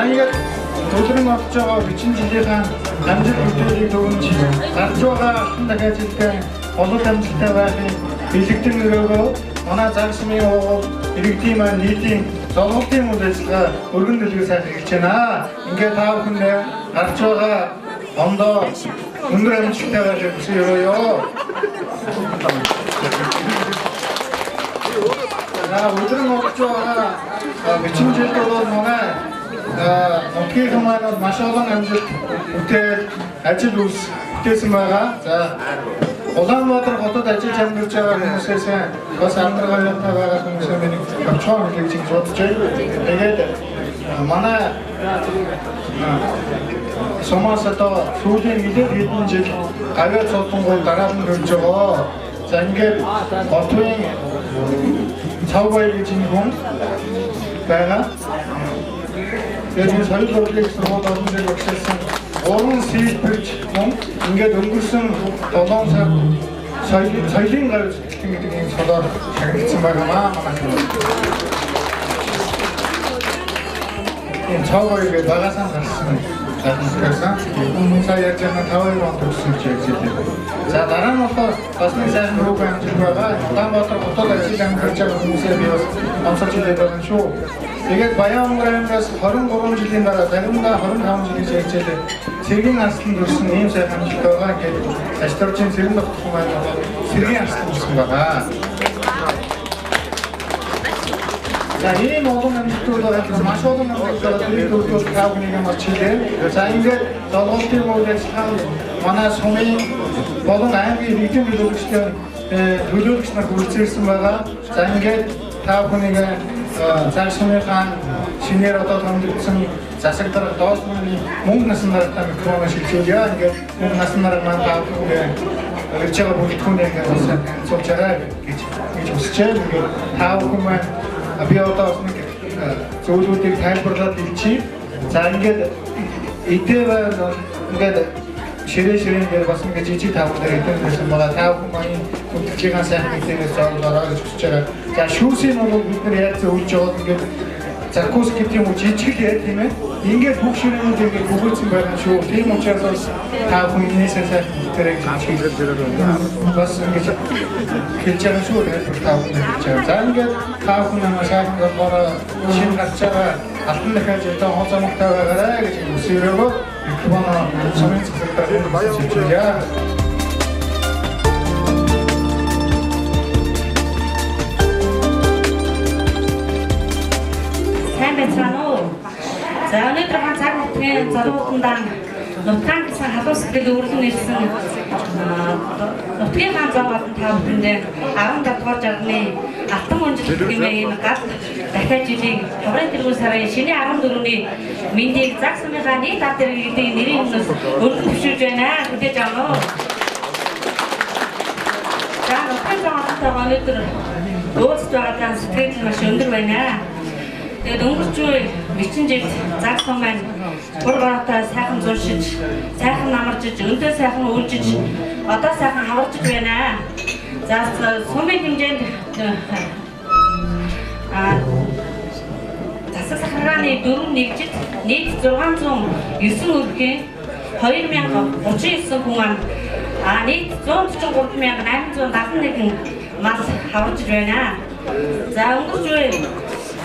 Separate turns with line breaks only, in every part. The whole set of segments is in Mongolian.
ингээд өдрөн олж байгаа бичин жилийнхаа амжилт бүтээлийг дүгнж гарч байгаа алтан дахиад жилдээ олон амжилттай байхыг бэлэгдэн өрөөгөө манай заг сумын уугуул иргэдийн маань нийтийн золголтын үйл ажиллагаа өргөн дэлгэр сайхан эхэлж байна. Ингээд та бүхэндээ гарч байгаа ондоо өндөр амжилттай байхыг хүсэн өрөөё. За өдрөн олж байгаа бичин жилд бол манай нутгийн маань бол маш олон амжилт бүтээл ажил үйлс бүтээсэн байгаа. За Улаанбаатар хотод ажиллаж амьдарч байгаа хүмүүсээс бас алдар гавьяатай байгаа хүмүүсээ миний товчхон хэлж ингэж бодож байна. Тэгээд манай сумаас одоо сүүлийн нэлээд хэдэн жил гавьяа цолонгоор дараалан төрж байгаа. За ингээд Готвын Цавбаяр гэж энэ хүн байгаа. Тэгээд энэ соёл урлагийн сургууль олон жил багшилсан 3 сэлбэрч хүн ингээд өнгөрсөн 7 сар соёлын гавь зүтгэлтэн гэдэг ийм солоор шагналцсан байгаамаа манай. Энэ Цавбаяр гэдэг багасаа гарсан сайхан. Сая ярьж байгаа 52 он төгссөн гэж ярьж байлаа. За дараа нь болохоор бас нэг сайхан хүүг амжилт байгаа. Улаанбаатар хотод ажил амьдарч байгаа хүмүүсээ би бас онцолж хэлээд байгаа юм шүү. Тэгээд Баян-Хонгор аймгаас 23 жилийн дараа заримдаа 25 жил гэж ярьж байлаа. Цэргийн арслан төрсэн ийм сайхан амжилт байгаа. Ингээд Аштаржийн цэрэн тогтхон маань бол цэргийн арслан төрсэн байгаа. За ийм олон амжилтууд байгаа. Маш олон амжилт байгаа. Тэр төвлөрөл тав нэг юм хэлээ. За ингээд золголтын үйл ажиллагаа манай сумын болон аймгийн иргэдийн төлөөлөгчдийн төлөөлөгч нар хүрэлцээрсэн байгаа. За ингээд та бүхнийг цаг сумынхаа шинээр одоо томилогдсон засаг дарга доош мөрний мөнгө насан даргатай микрофоноо шилжүүлье. Ингээд мөнгө насан дарга маань та бүхэнд ирж байгаа бүрэлдэхүүнээ ингээд бас танилцуулж байгаа гэж хүсэж байна. Ингээд та бүхэн маань би одоо бас нэг зүйлүүдийг тайлбарлаад хэлчихье. За ингээд эдгээр ингээд ширээ дээр бас ингээд жижиг тавг дээр эдгээр байсан байгаа. Та бүхэн маань хөтөлбөрийн сайхан эдгээрээс зориулаарай гэж хүсэж байгаа. За шүүсийн бол бид нар яг зөвлөж яваад ингээд закус гэдэг юм уу жижиг л яа тийм ээ. Ингээд бүх ширээнүүд ингээд бөгөөцсөн байгаа шүү. Тийм учраас бас та бүхэн энэсээ сайхан бүтээрэй гэж бас ингээд хэлж байгаа шүү. Тайлбар та бүхэн хэлж байгаа. За ингээд та бүхэн намайг сайхан голгоороо шинэ гарч байгаа алтан дахиад жилдээ хол замгтай байгаарай гэж хүсэн өрөөгөө микрофоноо сумын засаг дарганд шилжүүлье.
Сайн байцгаана уу? За өнөөдөр хаан цаг нутгийн золгоотондаа нутгаан гэсэн халуун сэтгэл өрлөн ирсэн нутгийн хаан зов олон та бүхэндээ 17 дугаар жарганы алтан өнжил хэмээн ийм гал дахиад жилийн хаврын тэргүүн сарын шинэ 14-ний мэндийг заг сумынхаа нийт ард иргэдийн нэрийн өмнөөс өргөн төвшүүлж байна. Хүлээж авна уу? За нутгийн зов олонтойгоо өнөөдөр уулзж байгаа сэтгэл маш өндөр байна. Тэгээд өнгөрч үе бичин жилд заг сум маань хур гараатай сайхан зуршиж, сайхан намаржиж, өндөө сайхан үлжиж, одоо сайхан хаваржиж байна. За сумын хэмжээнд засаг сахаргааны 4 нэгжид нийт 609 өрхийн 2039 хүн ам нийт 143,871 мал хаваржиж байна. За өнгөрч үе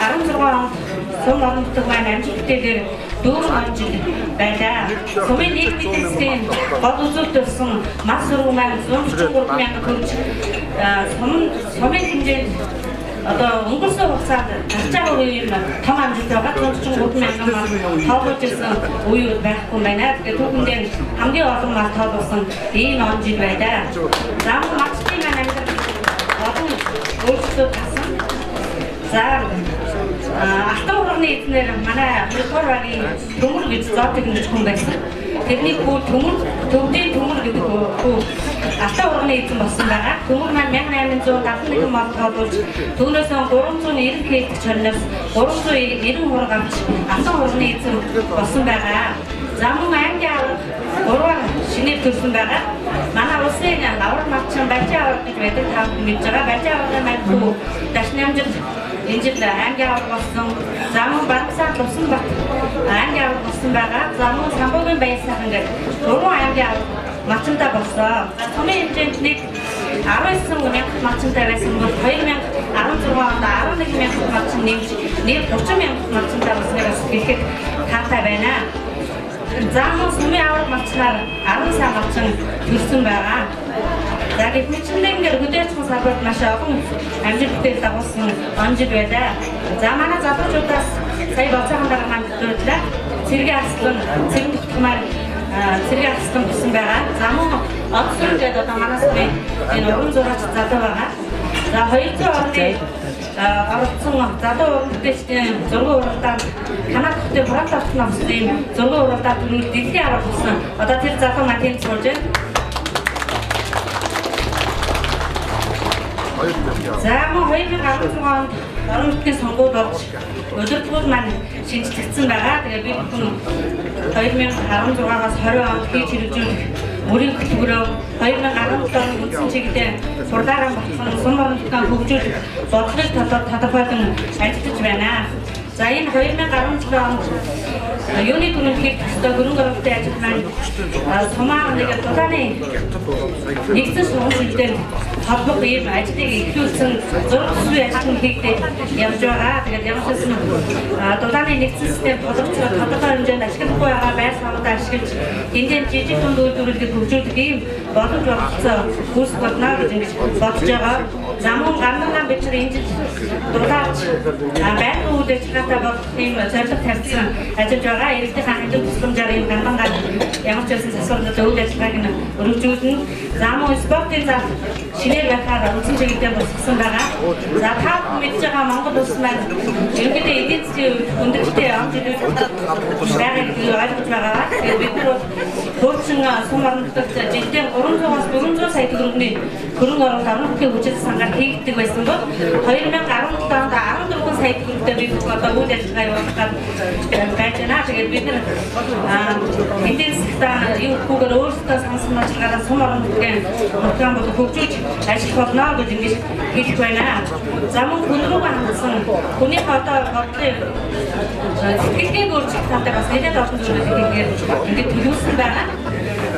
16 онд сум орон нутаг маань амжилт бүтээлээр дөрвөн он жил байлаа. Сумын нийгмийн засгийн гол үзүүлэлт болсон мал сүрэг маань 143 мянган төгрөг сумын хэмжээнд одоо өнгөрсөн хугацаанд гарч байгаа үеийн том амжилт байгаа. 143 мянган мал тоолуулж ирсэн үе байхгүй байна. Тэгэхээр түүхэндээ хамгийн олон мал тоолуулсан ийм он жил байлаа. За мөн малчдын маань амьдрал олон өөрчлөлт гарсан. За алтан урганы эзнэр манай 2 дугаар багийн Төмөр гэж зоотыг нэгж хүн байсан. Тэрний хүү Төмөр, Төвдийн Төмөр гэдэг хүү алтан урганы эзэн болсон байгаа. Төмөр маань 1871 мал тоолуулж түүнээс 390 хээлдэх чорноос 390 хург авч алтан урганы эзэн болсон байгаа. За мөн аймгийн аварга 3-аар шинээр төрсөн байгаа. Манай улсын аварга малчин Балжин аварга гэж байдаг, та бүхэн мэдж байгаа. Балжин аваргын маань хүү Дашнамжид энэ жил аймгийн аварга болсон. За мөн Барамсаар Лувсанбат аймгийн аварга болсон байгаа. За мөн Самбуугийн Баяр сайхан гэдэг 3 аймгийн аварга малчинтай болсон. За сумын хэмжээнд нэг 19 мянга малчинтай байсан бол 2016 онд 11 мянга малчин нэмж нэр 30 мянга малчинтай болсныг бас хэлэхэд таатай байна. За мөн сумын аварга малчнаар 10 сая малчин төрсөн байгаа. За гэх мэтчилэн ингээд хөдөө аж ахуйн салбарт маш олон амжилт бүтээл дагуулсан он жил байлаа. За манай залуучуудаас сая болцоохон дарга маань дурдлаа. Цэргийн арслан, цэрэн тогтмаар цэргийн арслан болсон байгаа. За мөн Одсрон гэдэг одоо манай сумын энэ уран зураач залуу байгаа. За 200 орны оролцсон залуу уран бүтээлчдийн зургийн уралдаанд Канада хотын Торонто хотод авсан ийм зургийн уралдаанд түрүүнд дэлхийн аварга болсон. Одоо тэр залуу маань тэнд сууж байна. За мөн 2016 онд орон нутгийн сонгуул болж удирдлагууд маань шинжлэгдсэн байгаа. Тэгээ би бүхэн 2016-аас 20 онд хийж хэрэгжүүлэх мөрийн хөтөлбөрөөр 2017 оны үндсэн чиглэлээр хурлаараа батлан сум орон нутгаа хөгжүүлэх бодлогыг тодорхойлон ажиллаж байна. За энэ 2017 онд юуны түрүүнд хийх ёстой хөрөнгө оруулалтын ажил маань сумаа нэг дулааны нэгдсэн сургууль шилдээр холбох ийм ажлыг эхлүүлсэн зураг төсвийн ажил нь хийгдээд явж байгаа. Тэгээд ямар ч байсан дулааны нэгдсэн систем болгоцоо тодорхой хэмжээнд ашиглахгүй байгаа байр савдаа ашиглаж тэндээ жижиг дунд үйлдвэрлэлийг хөгжүүлэх ийм боломж бололцоо үүсэх болно гэж ингэж бодож байгаа. За мөн гандангаан бид нар энэ жил дулаач байнгын үйл ажиллагаатай болох ийм зорилго тавьсан ажиллаж байгаа. Иргэдийн хандив тусламжаар ийм гандангаан ямар ч байсан засварлал үйл ажиллагааг нь өргөжүүлнэ. За мөн спортын зал шинээр байхаар үндсэн чиглэлээр босгосон байгаа. За та бүхэн мэдж байгаа Монгол улс маань ерөнхийдөө эдийн засгийн хүндрэлтэй он жилүүд байгаа гэдгийг ойлгож байгаа. Тэгээд бид нар бол хуучин сум орон нутагт жилдээ 300-аас 400 сая төгрөгийн хөрөнгө оруулалт орон нутгийн хүчил сангаар хийгддэг байсан бол 2017 онд 14 сая төгрөгтэй бид одоо үйл ажиллагаа явуулах байж байна. Тэгээд бид нар эдийн засгтаа юу гэхүүгээр өөрсдөө сансан ажиллагаараа сум орон нутгийн нутгаан бол хөгжүүлж ажиллах болно гэж ингэж хэлэх байна. За мөн хүн рүүгээ хандсан хүнийхээ одоо бодлын сэтгэлгээг өөрчлөх талаар бас нэлээд олон зүйлийг хийхээр ингэж төлөвлөсөн байгаа.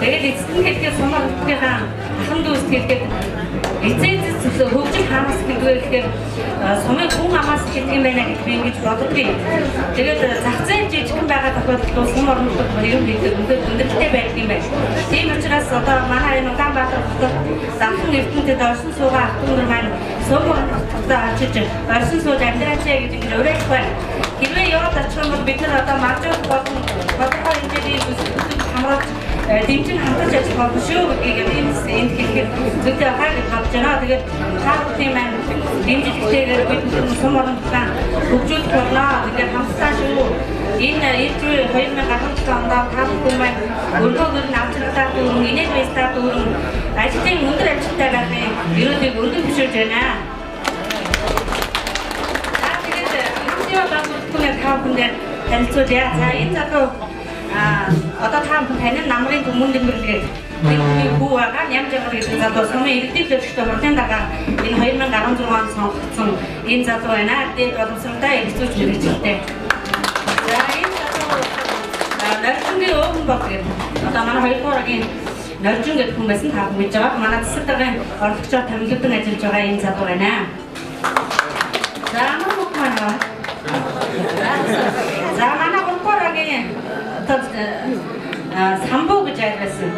Тэгээд эцэст нь хэлэхээр сум орон нутгийнхаа ахан дүүс хэлэхэд эцээ эцэс хөгжил хаанаас гэдэг вэ гэхээр сумын хүн амаас гэдэг юм байна гэж би ингэж боддгийг. Тэгээд зах зээл жижигхэн байгаа тохиолдолд сум орон нутаг ер нь үнэхээр хүндрэлтэй байдаг юм байна. Тийм учраас одоо манай энэ Улаанбаатар хотод завхан эрдэнэтэд оршин суугаа ах дүү нар маань сум орон нутагт очиж оршин сууж амьдраач гэж ингэж уриалах байна. Хэрвээ яваад очих юм бол бид нар одоо маржууд болон тодорхой хэмжээний бүсгүйд хамруулж дэмжин хамтарч ажиллах болно шүү гэдгийг энд хэлэхэд зүйтэй байхаа гэж бодож байна. Тэгээд та бүхний маань дэмжлэгтэйгээр бид сум орон нутгаа хөгжүүлэх болно. Тэгээд хамтдаа шүү. Энэ ээлж 2017 онд та бүхэн маань өргөө гэрэн авчиргадаа дүүрэн, инээл баястай дүүрэн ажлын өндөр амжилттай байхын ерөөлийг өргөн зөвшөөрж байна. За тэгээд хамтдаа баг бүхнээ та бүхэндээ танилцуулъя. За энэ залуу одоо та бүхэн танин намрын түмэн дэмбэрлэгээд нэг хүү байгаа. Ням жаргал гэдэг залуу сумын иргэдийн төлөөлөгчтэй хурлын дагаа энэ 2016 онд сонгогдсон энэ залуу байна. Дээд боломжтой эргэцүүлж мэргэжилтэй. За энэ залуу Норжингийн өвгөн бод гэдэг. Одоо манай 2 дугаар агийн Норжин гэдэг хүн байсан, та бүхэн мэдж байгаа. Манай засаг даргын орлогчоор томилогдон ажиллаж байгаа энэ залуу байна. За мөн бүх маань. За манай 3 дугаар агийн одоо Самбуу гэж айл байсан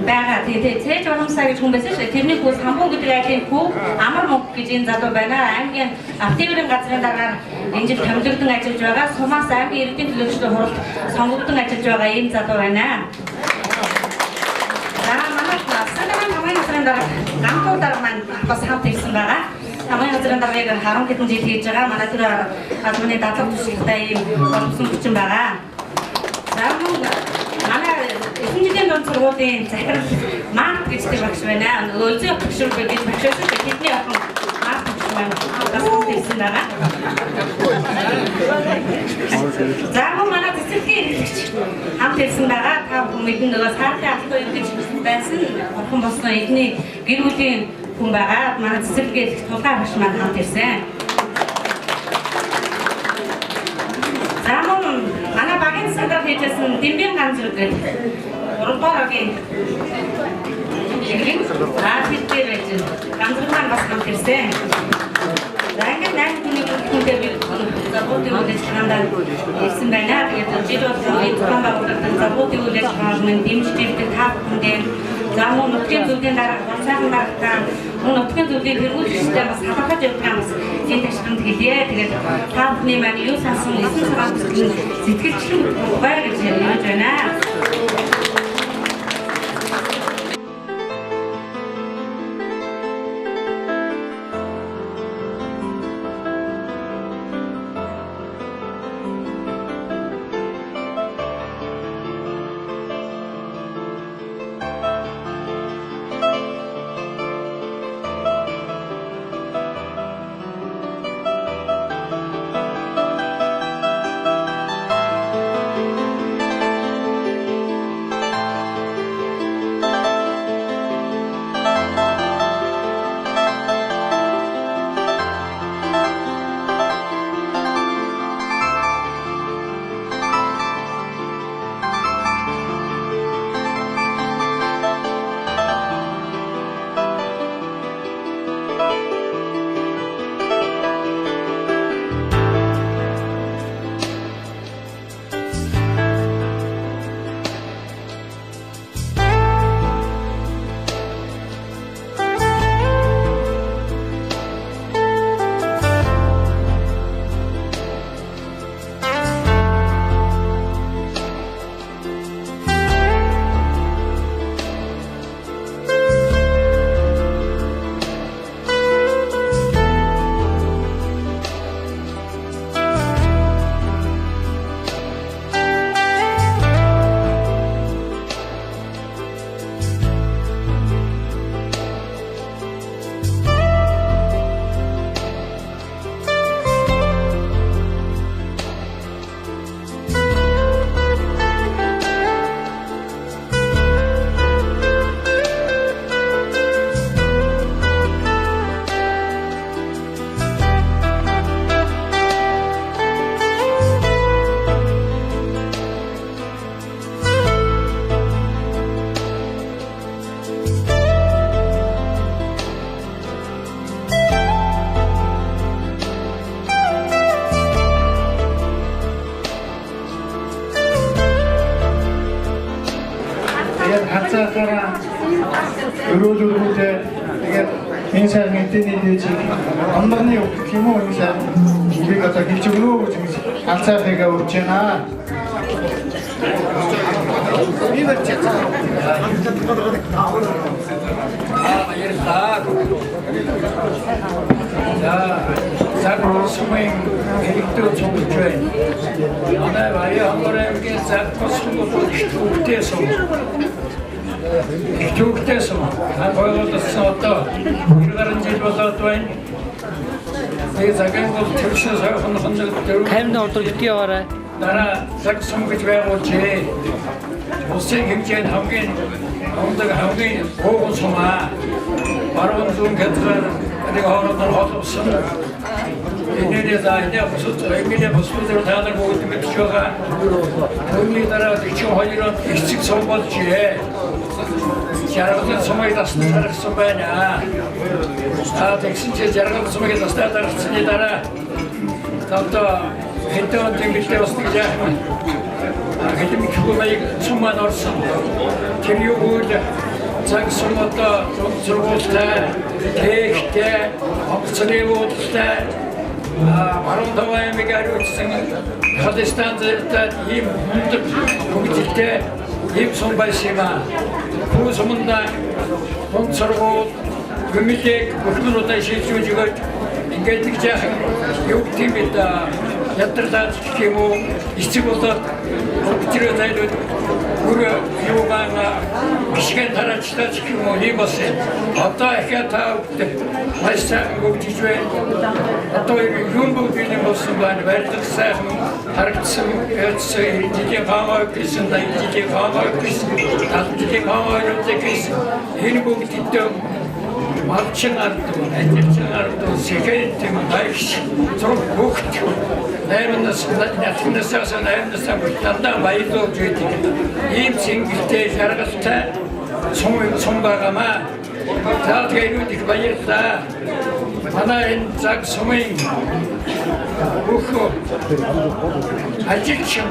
байгаа. Тэгээ Цээж Урамсаа гэж хүн байсан шүү. Тэрний хүү Самбуу гэдэг айлын хүү Амар мөнгө гэж энэ залуу байна. Аймгийн Автиврын газрын даргаар энэ жил томилогдон ажиллаж байгаа. Сумаас аймгийн иргэдийн төлөөлөгчдийн хуралд сонгогдон ажиллаж байгаа ийм залуу байна. За манай Сандахан хамгааллын газрын дарга Гамтуу дарга маань бас хамт ирсэн байгаа. Хамгааллын газрын даргаыг 10 хэдэн жил хийж байгаа. Манай тэр албаны дадлага туршлагатай ийм боломжтой хүчин байгаа. За мөн манай 9 жилийн дунд сургуулийн захирал Март гэж тэр багш байна. Өлзөө багш гэж багш байсан. Тэдний охин Март багш маань бас хамт ирсэн байгаа. За мөн манай цэцэрлэгийн эрхлэгч хамт ирсэн байгаа. Та бүхэн мэдэн нөгөө саатын алтуу гэж байсан. Бурхан болсон эдний гэр бүлийн хүн байгаа. Манай цэцэрлэгийн эрхлэгч Тулгаа багш маань хамт ирсэн. манай багийн засаг хийжсэн Дэмбийн ганцраг гэдэг 3 дугаар ангийн иргэн хэд дээр байж байна. Ганцраг маань бас хамт ирсэн. За ингээд 8 хүний бүрэлдэхүүнээр би залгуутын үйл ажиллагаанд ирсэн байна. Тэгээд жил болгон энэ зохион байгуулалтын залгуутын үйл ажиллагаанд минь дэмжиж ирдэг та бүхэндээ за мөн нутгийн зөвлөлийн дарга, Булсайхан даргатай мөн нутгийн зөвлөлийн тэргүүлэгчтэй бас талархаж явдаг бас энэ ташрамд хэлье. Тэгээд та бүхний маань юу сансан 9 цагаан бүсгэн сэтгэлчлэн бай гэж ярьж байна.
Өрөөлөлгүүдээ тэгээд энэ сайхан эдийн дээжийг ондгоны үг гэх юм уу энэ сайхан үгийг одоо хэлж өгнө гэж ингэж ганцаархыгаа урьж байна.
Баярлалаа. За, цаг сумын хэрэгтэй цуглаж байна. Манай Баян аймгийн цаг сум их төвтэй сум. Их төвтэй сум. Байгуулсан одоо 90 гаруй жил болоод байна. Тэгээ цагийн бол төвшин сайхан хоног дөрөв.
Камерын урд битгий яваарай.
Дараа цаг сум гэж байгуулжээ. Улсын хэмжээнд хамгийн өндөр хамгийн бууган сум аа. Баруун зүүн хязгаар нэг хооронд нь холбосон. Энэний за энэ бусад эмийн бусдаар та нар бүгд мэдж байгаа. Түүний дараа 42 онд эцэг сум болжээ. Жаргалын сумыг таслан тархсан байна. А тэгсэн чинь жаргалын сумыг таслан тархсаны дараа одоо хэдэн он тэмдэглээ бас нэг жаахан хэдэн хэмээг сум маань орсон. Тэр юу үл цаг сум одоо сургуультай, техтэй, онгоцны буудалтай, баруун таван аймаг ариутсан Халистантай ийм өндөр хөгжилтэй ийм сум байсан юм аа. Хүү суманда дунд сургууль, гүмэлэг бүхнүүдээ шилжүүлж өгөөд ингээд нэг жаахан юу гэх юм бэ ядралаад гэх юм уу эцэг болоод хөгжрөө зайлууд бүр юугаан бишгэн тараачтай гэх юм уу ийм болсон. Одоо ахиа та маш сайхан хөгжиж байна. Одоо юм бүгд юм болсон байна. Барилга сайхан харагдсан, ядсан жилийн хаамаа гэсэн, 80 жилийн хаамаа гэсэн, 70 жилийн хаамаа гэсэн энэ бүгд Малчин ардуу, ажилчин ардуу, сэхэтэн баягш, зург бүгд 8-наас 8-наас 8-наас дандаа баярлуулж байдаг. Ийм цэнгэлтэй жаргалтай сум байгаамаа. За тэгээд их баярлалаа. Манай энэ заг сумын бүх ажилчин,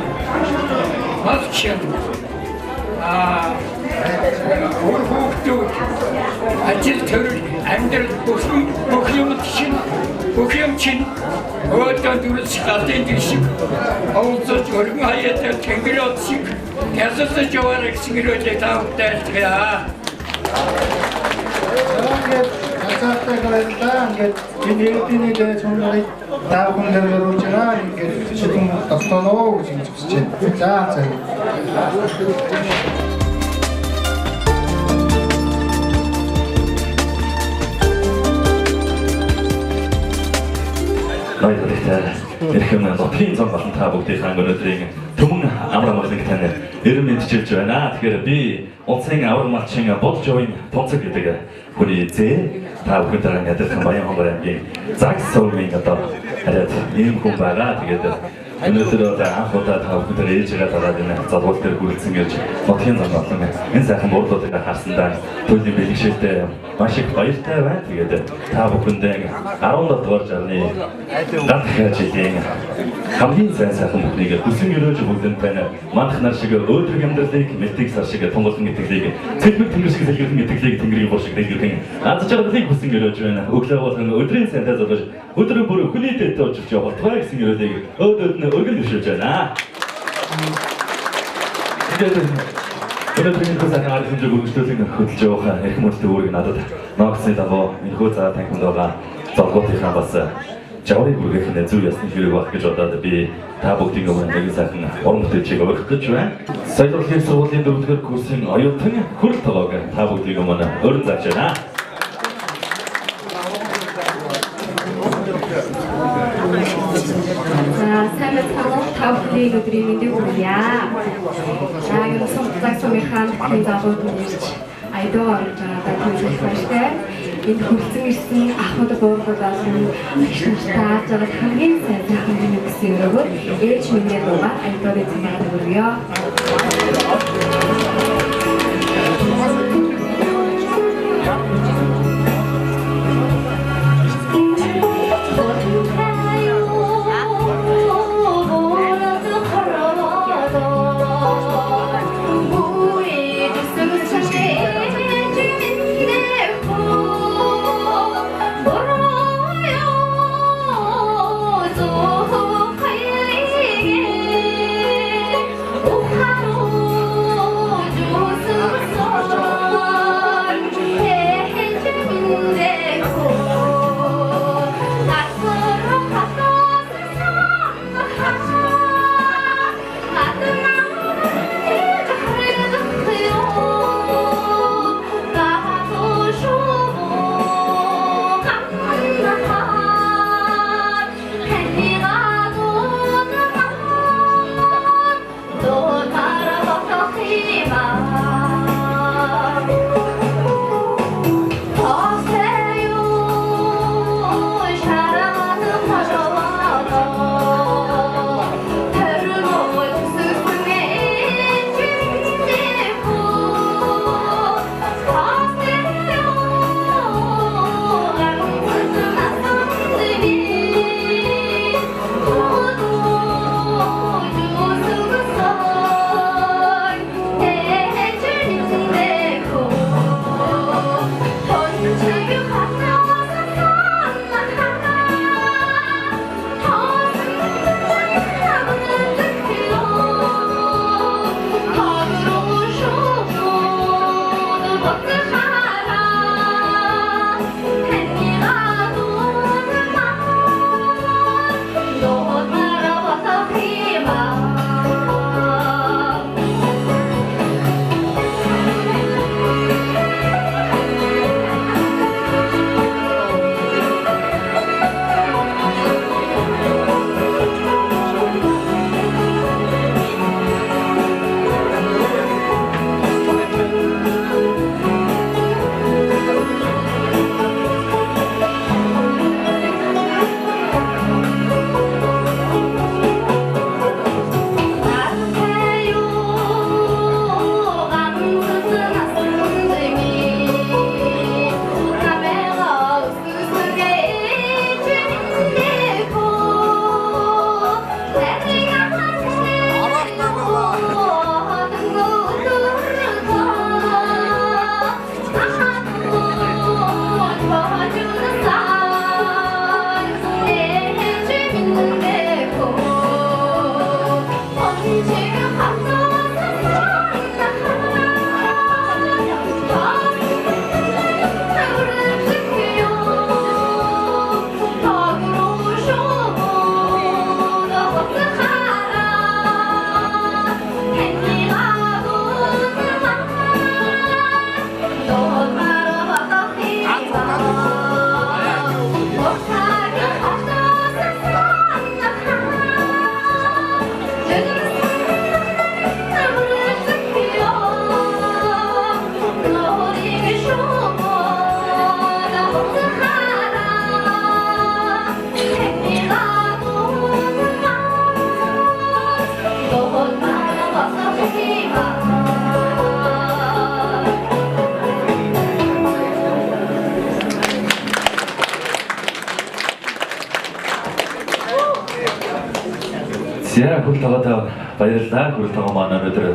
малчин, үр хүүхдүүд, ажил төрөл, амьдрал бүх юм чинь өөдөө дүрс галын дэр шиг оволцож өргөн хаяатай тэнгэр от шиг гялалзаж яваарай гэсэн ерөөлийг та бүхэндээ айлтгая.
Ингээд хазаартай баярлалаа. Ингээд энэ эрдэнэ дээр цомнорыг та бүхэн дээр оруулж байгаа. Ингээд шүтэн тогтооно гэж ингэж хүсэж байна. За за.
Эрхэм нутгийн зам болон та бүгдийнхээ өнөөдрийн төмөн амар амгаланг тань эрен мэдчилж байна. Тэгэхээр би улсын аврал малчин Боджовын Тунцаг гэдэг хүний зээ та бүхэнтэйгээ адилхан Баян-Хонгор аймгийн Загс сумын одоо хараад ийм хүн байгаа. Тэгээд өнөөдөр одоо анх удаа та бүхэнтэйгээ ээжигээ дараад энэ залгуул дээр хүрэлцэн гэж нутгийн зам болон энэ сайхан буудлуудыг харсандаа туйлын бэлгэшээлтэй маш их баяртай байна. Тэгээд та бүхэндээ 17 дугаар жарны гал жилийн хамгийн сайн сайхан бүхнийг хүсэн өрөөж бүгдэнд тань мандах нар шиг өөдрөг амьдралыг, мэлтийг сар шиг тунгалан итгэлийг, цэлмэг тэнгэр шиг сэлгэрхэн итгэлийг, тэнгэрийн гур шиг дэлгэрхэн аз жаргалыг хүсэн өрөөж байна. Өглөө болгон өдрийн сайнтай золгож өдрөө бүр хүний дээдтэй очиж явах болтугай гэсэн өрөөлийг өөд өөд нь өргөн дэвшүүлж байна. Тэгээд өнөөдрийн энэ сайхан арга хэмжээг үргэлжлүүлэн хөдөлж явах эрхэм хүндтэй үүрэг надад ногцны дагуу энэхүү цаа танхимд байгаа золгоотынхаа бас жаврыг хүргэх нь зүй ёсны хэрэг байх гэж бодоод би та бүгдийн өмнө нэгэн сайхан уран бүтээлчийг урих гэж байна. Соёл урлагийн сургуулийн 4-р курсын оюутан Хүрл Тогоог та бүгдийн өмнө өрн зарж байна.
За сайн байцгаана уу? Та бүхний өдрийн мэндийг хүргье. За энэ сум заг сумынхаа нутгийн залууд нь ирж айдуу орж байгаадаа төлөх баяртай. Энд хүрэлцэн ирсэн ахмад буурлууд болон агш нартай ааж байгаа хамгийн сайн сайхан юм гэсэн өрөөгөр ээж минь дуугаар айдуурыг цамгаад өргөё.
За хүрэл тоогоо баярлалаа. Хүрэл тоогоо маань өнөөдөр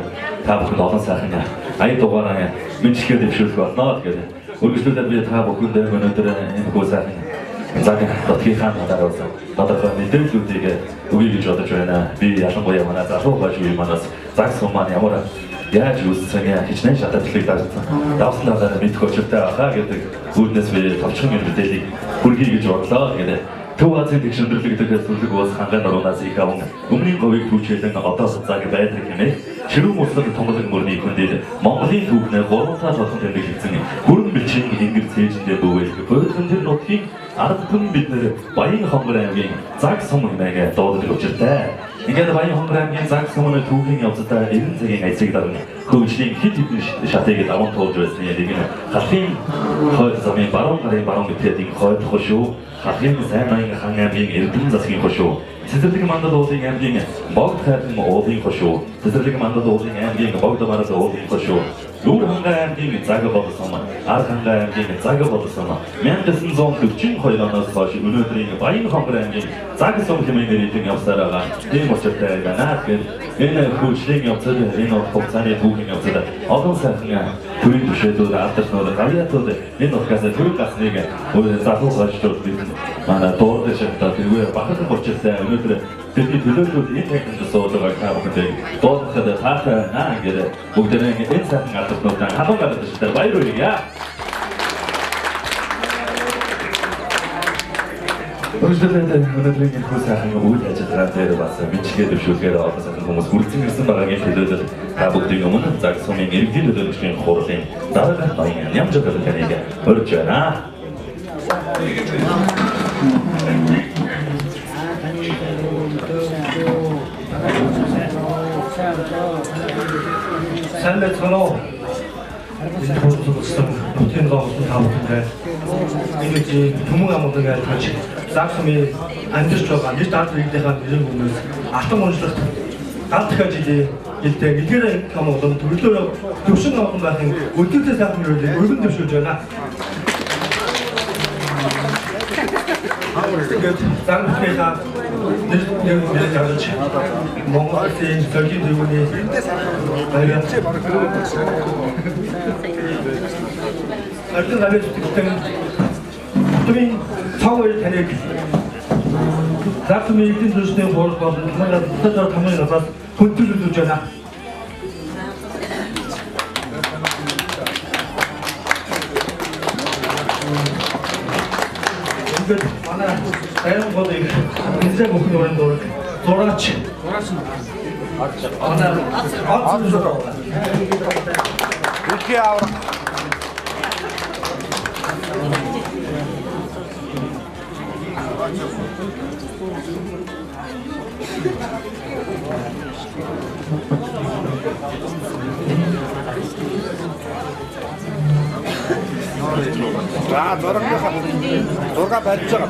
та бүхэнд олон сайхан аяг дугаараа мэдлэгээ дэвшүүлэх болно. Тэгэхээр үргэлжлүүлээд би та бүхэндээ өнөөдөр энэ хүү сайхан цаг нутгийнхаа талаар бас тодорхой мэдээллүүдийг өгье гэж бодож байна. Би ялангуяа манай залуу хойш үе манаас цаг сум маань ямар яаж үүссэн хичнээн шататлыг давсан талаар мэдэх учиртай байхаа гэдэг үүднээс би товчхон мэдээллийг хүргэе гэж бодлоо. Тэгэхээр Төв Азийн тэгш өндөрлөгдөх сүлэг уус хангай нуруунаас их аван өмнгийн говийг түүчээлэн одоо цаг байдаг хэмээх ширүүн услаг тунгалаг мөрний хүндэл Монголын түүхнээ гурван тал болгон тэмдэглэгдсэн хүрэн бэлчийн энгэр цээжиндээ бөвөлг буудлан тэр нутгийн ард түмэн бид нэр Баян хонгор аймгийн цаг сум хэмээх дууддаг учиртай. Ингээд Баян хонгор аймгийн цаг сум нь түүхийн явцдаа 90 цагийн ажлыг дарна хөгжлийн хэд хэдэн шатыг даван туулж байсны нэг нь халахын хойд замын баруун гарын баруун битээдийн хойд хошуу, халахын сайн ноён хан аймгийн Эрдэнэ засгийн хошуу, Цэцэрлэг мандал уулын аймгийн Богд хайрхан уулын хошуу, Цэцэрлэг мандал уулын аймгийн Богд марал уулын хошуу, Өвөр хангай аймгийн Цаг болсон, Ар хангай аймгийн Цаг болсон 1942 оноос хойш өнөөдрийн Баян хонгор аймгийн Цаг сум хэмээн нэрийн явсаар байгаа. Тийм учиртай байна. Тэгэхээр энэ хөгжлийн явцад энэ хугацааны түүхийн явцад олон сайхан төрийн түшээлүүд, алдарнууд, гавьяатууд энэ нутгаас төрөг гарсныг залуу хойшлууд бид манай дуудаж одоо тэргүй бахархан учиртай өнөөдөр бидний төлөөлөл энэ танхимд суудаг та бүхэндээ дуудахад таатай байна. Ингээд бүгдээрээ энэ сайхан алдарнуудаа халуун гадагштай баяр хүргье. Өнөөдөр өнөөдрийн энэ хүү сайхан үйл ажиллагаа дээр бас мэдлэгээ дэвшүүлэхээр олон сайхан хүмүүс хүрэлцэн ирсэн байгаагийн төлөөлөл та бүгдийн өмнө цаг сумын иргэдийн төлөөлөгчдийн хурлын дарга ноён Нямжиг таныг урьж байна.
Сайн байцгаана уу? Энэ хурцсан нутгийн зоолсон та бүхэндээ энэ үеийн түмэн амгалан айлтгаж цаг сумын амьдарч байгаа нэр дард иргэдийнхаа нэрийн өмнөөс алтан унжлагт гал дахиад жилийн хэлтэй эдгээр амгалан төрлөөр төвшин амгалан байхын өдөртөө сайхан мөрөөлийг өргөн дэвшүүлж байна. Тэгээд цаг нутгийнхаа нэр нэр гаргаж Монгол Улсын соёлын төвний баяр Эрдэнэ гавьяа зүтгэгчдэн нутгийн цог хоёр таныг цаг сумын иргэдийн төлөөсний хурал болон тамгай тамгын газраас хүндэтгэл үзүүлж байна. Ингээд манай баян голыг эзэн бүхэн өрөөнд дураг зураач манай оц зураа
Дэлхийн аварга За зураг барьж байгаа.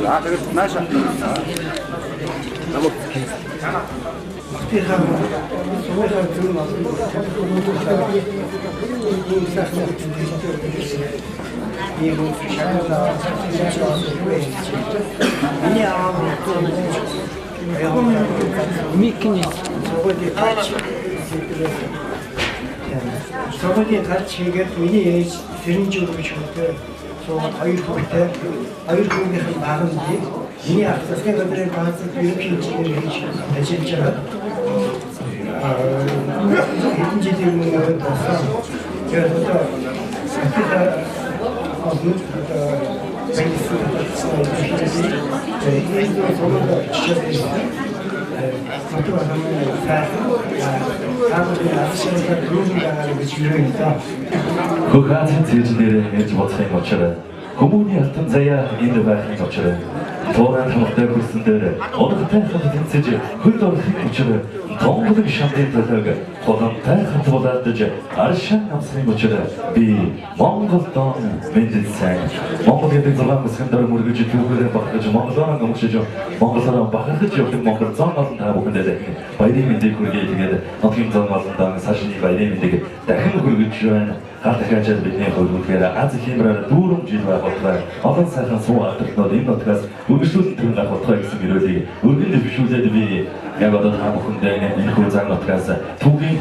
За тэгээд нааша. Намаг
Нутгийнхаа сумынхаа зүрх олон ийм сайхан ийм шагнал миний аав
Микний
сургуулийн гарч хийгээд миний ээж тэрэн жил гэж хүнтэй суугаад хоёр хүүтэй хоёр хүүгийнх нь баг нь миний ах засгийн газрын баазад ерөнхий инженер хийж ажиллаж байгаа. Хэдэн жилийн өмнө болсон. Тэгээд одоо
Хөх Азийн цээжнээр ирж бодохын учир хүмүүний алтан заяа энд байхын учир туурайн хамгатай хөрсөн дээр унагтай хамт тэнцэж хөлд орохын учир тонголог шамдын төлөөг хулантай хамт булаадаж аршаан амсрын учир би Монгол дон мэндэлсэн. Монгол гэдэг 6 бүсгэн дээр мөргөж түүхээрээ багтаж Монголоор өмгшиж Монголоор бахархаж явдаг Монгол зон олон та бүхэндээ дахин баярын мэндийг хүргэе. Тэгээд нутгийн зон олондоо сашны баярын мэндийг дахин хүргэж байна. Гал дахиад бидний хувьд үнэхээр аз хэмрээр дүүрэн жил байгууллаа. Олон сайхан суу алдартнууд энэ нутгаас үргэлжлүүлэн төрөн гарах болтугай гэсэн ерөөлийг өргөн дэвшүүлээд би яг одоо та бүхэндээ энэхүү заг нутгаас түүхийн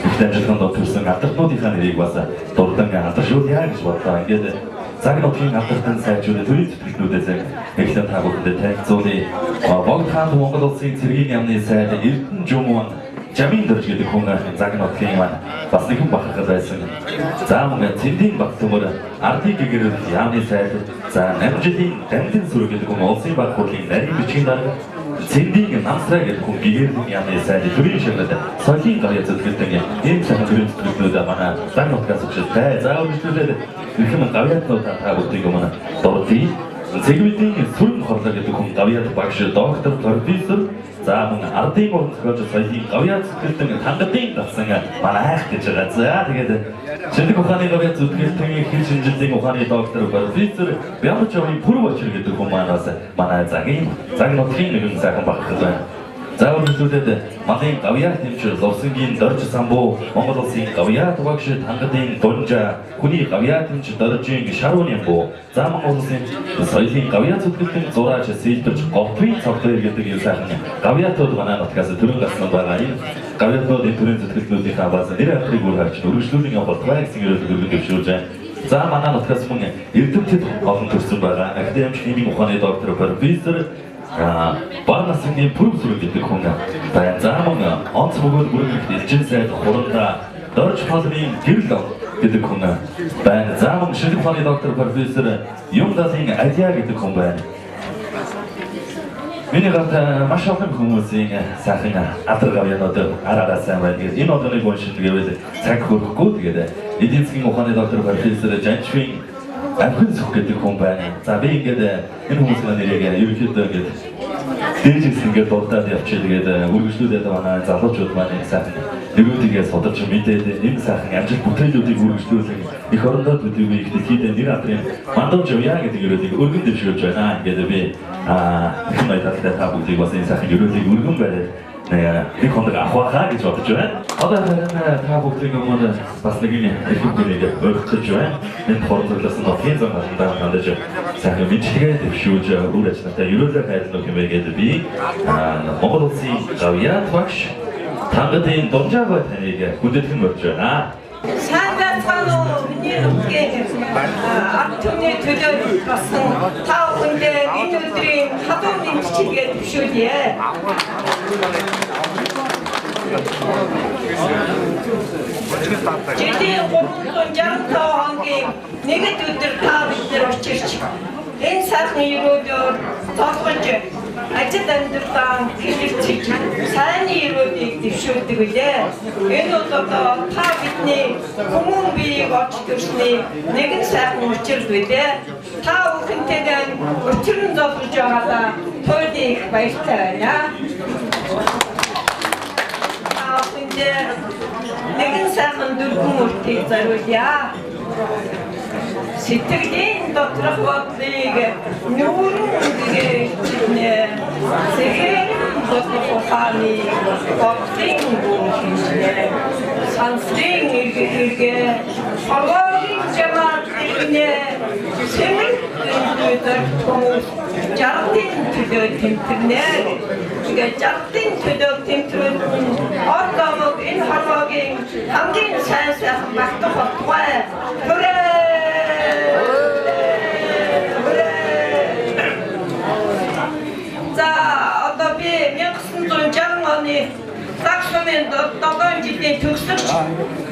их дамжлагын дор төрсэн алдарт-нуудынхаа нэрийг бас дурдан алдаршуулъя гэж бодлоо. Ингээд цаг нутгийн алдартан сайжруулах төрийн зүтгэлнүүдээс эхлэн та бүхэндээ танилцуулъя. Богд хаан Монгол улсын цэргийн яамны сайд Эрдэнэ Жумун Жамин дөрж гэдэг хүн цаг нутгийн маань бас нэгэн бахархал байсан. За мөн Цэндийн Баттөмөр Ардын гэгэрэл яамны сайд, за 8 жилийн Дамдын сүрэг гэдэг хүн улсын баг хурлын нарийн бичгийн дарга, Цэндийн Намсраа гэдэг хүн гэгэрлийн яамны сайд төрийн шагналд соёлын гавьяа зүтгэлтэн ийм сайхан төрийн зүтгэлнүүд манай цаг нутгаас өгчтэй. За үргэлжлүүлээд эрхэм гавьяатнууд та бүгдийг өмнө дурдъя. Цэгвэдийн сүрэн хорлоо гэдэг хүн гавьяат багш, доктор, профессор, за мөн ардын уран зохиолч соёлын гавьяат зүтгэлтэн тангадын давсан манай айх гэж байгаа. За тэгээд шинжлэх ухааны гавьяат зүтгэлтэн хэл шинжилгээний ухааны доктор, профессор Бямжовын Пүрвачир гэдэг хүн маань бас манай цагийн цаг нутгийн нэгэн сайхан бахархал байна. За үргэлжлүүлээд малын гавьяат нэмж Лувсангийн Дорж Самбуу, Монгол улсын гавьяат багш Тангадын Дунжа, хүний гавьяат нэмж Доржийн Шаруунямбуу, за Монгол улсын соёлын гавьяат зүтгэлтэн зураач Сэлбэрч Готвын цогтойр гэдэг юм сайхан гавьяатууд манай нутгаас төрөн гарсан байгаа. Энэ гавьяатууд энэ төрийн зүтгэлтнүүдийнхаа бас нэр алдрыг үр харж үргэлжлүүлэн явах болтугай гэсэн ерөөлөг өргөн дэвшүүлж байна. За манай нутгаас мөн эрдэмтэд олон төрсэн байгаа. Академик нийгмийн ухааны доктор, профессор Баг насны Пүрэв сүрэг гэдэг хүн байна. За мөн онц бөгөөд бүрэн элчин сайд хуранда Дорж Палмын гэрэл гэдэг хүн байна. За мөн шинжлэх ухааны доктор, профессор Юмдалын Алия гэдэг хүн байна. Миний гарт маш олон хүмүүсийн сайхан алдар гавьяанууд ар араас сайн байна. Тэгээд энэ одооны уншиж гэвэл цаг хөрөхгүй. Тэгээд эдийн засгийн ухааны доктор, профессор Жанчвин Амхин сүх гэдэг хүн байна. За би ингээд энэ хүмүүсийн нэрийг ерөнхийдөө ингээд дээжээс ингээд дурдаад явчих. Тэгээд үргэлжлүүлээд манай залуучууд маань энэ сайхан нэрүүдийгээ судалж мэдээд энэ сайхан амжилт бүтээлүүдийг үргэлжлүүлэн эх орондоо төдийгүй их дэлхийд нэр алдрын мандуулж явъя гэдэг ерөөлийг өргөн дэвшүүлж байна. Ингээд би их баяртай та бүгдийг бас энэ сайхан ерөөлийг өргөн бариад нэг хоног авах байхаа гэж бодож байна. Одоо харин та бүгдийн өмнө бас нэг эрхэм хүнийг урих гэж байна. Энэ хорон зөвлөсөн нутгийн зам хандаа хандаж сайхан мэдлэгээ дэвшүүлж үр ажилтнаа ерөөлөө хайрлах хэмээн гэдэг би Монгол улсын гавьяат багш Тангадын Дунжаагой таныг хүндэтгэн мөрж байна.
Сайн байцгаана уу? Миний нутгийн ард түмний төлөө болсон та бүхэндээ энэ өдрийн халуун мэндчилгээ дэвшүүлье. Жилийн 365 хоногийн нэгд өдөр та бид нар учирч энэ сайхан ерөөлөөр золгож ажил амьдралаа хэлэлцэж сайнны ерөөлийг дэвшүүлдэг үлээ. Энэ бол одоо та бидний хүмүүн биеийг олж төрсний нэгэн сайхан учирал үлээ. Та бүхэнтэйгээ учран золгож байгаадаа туйлын их баяртай байна. Та бүхэндээ нэгэн сайхан дөрвөн үртийг зориулъя. Сэтгэлийн доторх бодлыг нүүрэн үгээр илчилнэ. Сэхэрэн бодох ухааны бодлын гүн хэмжинэ. Сансрын эргэх эргээ хорвоогийн жамаар ирнэ. Сэмэр дүндүү хүмүүс жаргалтын төлөө тэмтэрнэ. Тэгээд жаргалтын төлөө тэмтрүүл нь ор домог энэ хорвоогийн хамгийн сайн сайхан багтах болтугай. Хүрээ! За одоо би 1960 оны цаг сумын 7 жилийн төгсөгч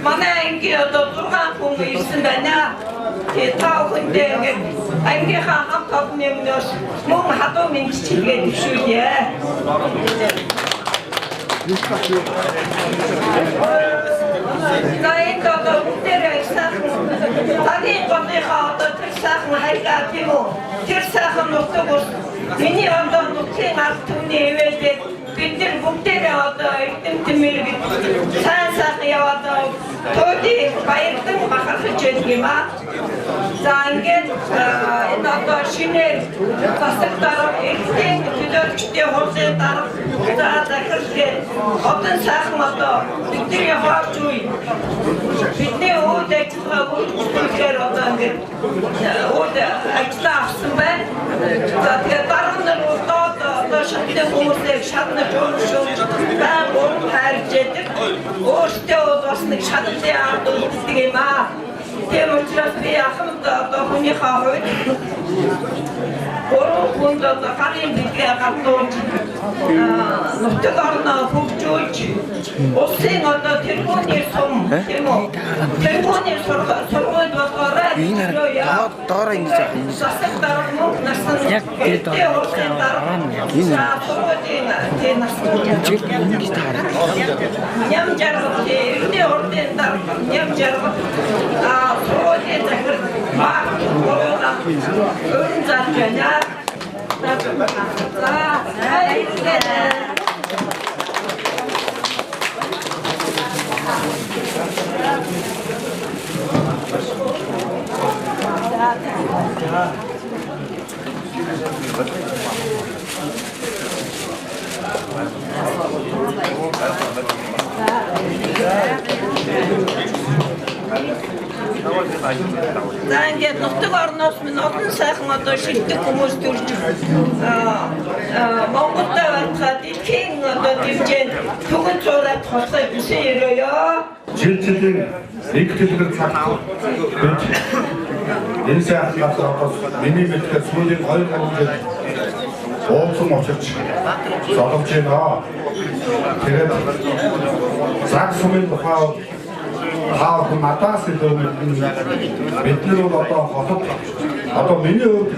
манай ангийн одоо 6 хүн ирсэн байна. Тэгээ та бүхэндээ ингээд ангийнхаа хамт олонны өмнөөс мөн халуун мэндчилгээ дэвшүүлье. За энд одоо бүгдээрээ сайхан цагийн голынхаа одоо тэр сайхан хайгаа тийм үү? Тэр сайхан нутаг ус миний одоо нутгийн ард түмний ивэлээд бид нар бүгдээрээ одоо эрдэмтэн мэрэгд сайн сайхан яваад туйлын баярдан бахархаж байдаг юм аа. За ингээд энэ одоо шинээр засаг дарга эртний төлөөлөгчдийн хурлын дарга за захирлээ одоо сайхан одоо бидний хооч үе бидний үйл ажиллагаа үргэлжлүүлэхээр одоо ингээд үйл ажиллаа авсан байна. За тэгээд дарга нар одоо шатны хүмүүсийг шатнаж урамшуулж байнга урам хайрж яадаг. Өөртөө бол бас нэг шаналлын ард үлддэг юм аа. Тийм учраас би ахмад одоо хүнийхээ хувьд гурван хүнд одоо гарын бэлгээ гардуулж нутаг орноо хөгжүүлж улсын одоо тэргүүний сум тийм үү? Тэргүүний сургууль болгоорой.
Доороо ингэж яах юм.
Засаг дарга мөнх насан
Яг дээд
энэ сургуулийн тийм насан
ингэж таарах.
Ням жаргал эрдэнэ урдын дарга ням жаргал сургуулийн захирал баг гурлаа өрн зарж байна. За баярлалаа. За ингээд нутаг орноос минь олон сайхан одоо шилдэг хүмүүс төрж Монголд байхад дэлхийн одоо дэмжээнд түгэн цуураад хослоо бүсэн өрөөё.
Жил жилийн нэг дэлгэр цаг бид энэ сайхан газар одоо миний мэдхээр сүүлийн 2 3 жил уулзсан очиж золгож байна. Тэгээд заг сумын тухай та бүхэн надаас илүү мэднэ. Бид нар бол одоо хотод одоо миний хувьд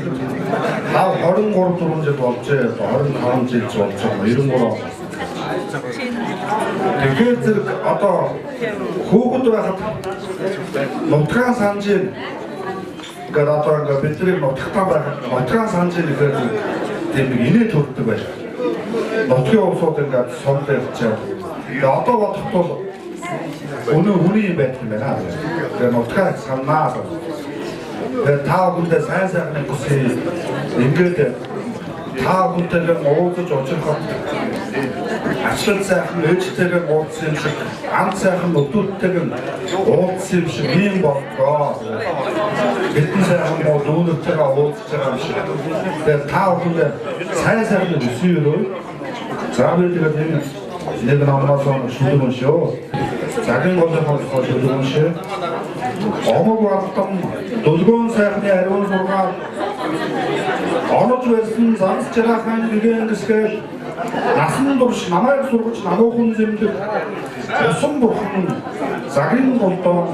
та 23 4 жил болжээ. 25 жил болж байгаа. 93. Тэгэхээр зэрэг одоо хүүхэд байхад нутгаан санжийн гэдэг одоо ингээ бидний нутагтаа байхад нутгаан санжийн гэхээр тийм нэг инээ төрдөг байх. Нутгийн улсууд ингээд сум барьчаад. Тэгээ одоо бодоход бол өнөө хүний юм байдаг юм байна. Тэгээ нутгаа саннаа. Тэгээ та бүхэндээ сайн сайхныг хүсье. Ингээд та бүхэнтэйгээ уулзаж уулзахад ачлал сайхан ээжтэйгээ уулзсан юм шиг, ам сайхан нөхдүүдтэйгээ уулзсан юм шиг ийм болдгоо. Бидний сайхан муу дүүнэртэйгээ уулзж байгаа юм шиг. Тэгээ та бүхэндээ сайн сайхныг хүсье өрөө. За би тэгээд энэ нэг номноос шүлэг уншив. Загин голынхоо тухай шүлэг уншив. Омог валтан дөлгөөн сайхны ариун сургаал онож барьсан занс жарахан гэгэн гисгээл насан турш намайг сургаж намуухан зэмлэх усан бурхан загин голдоон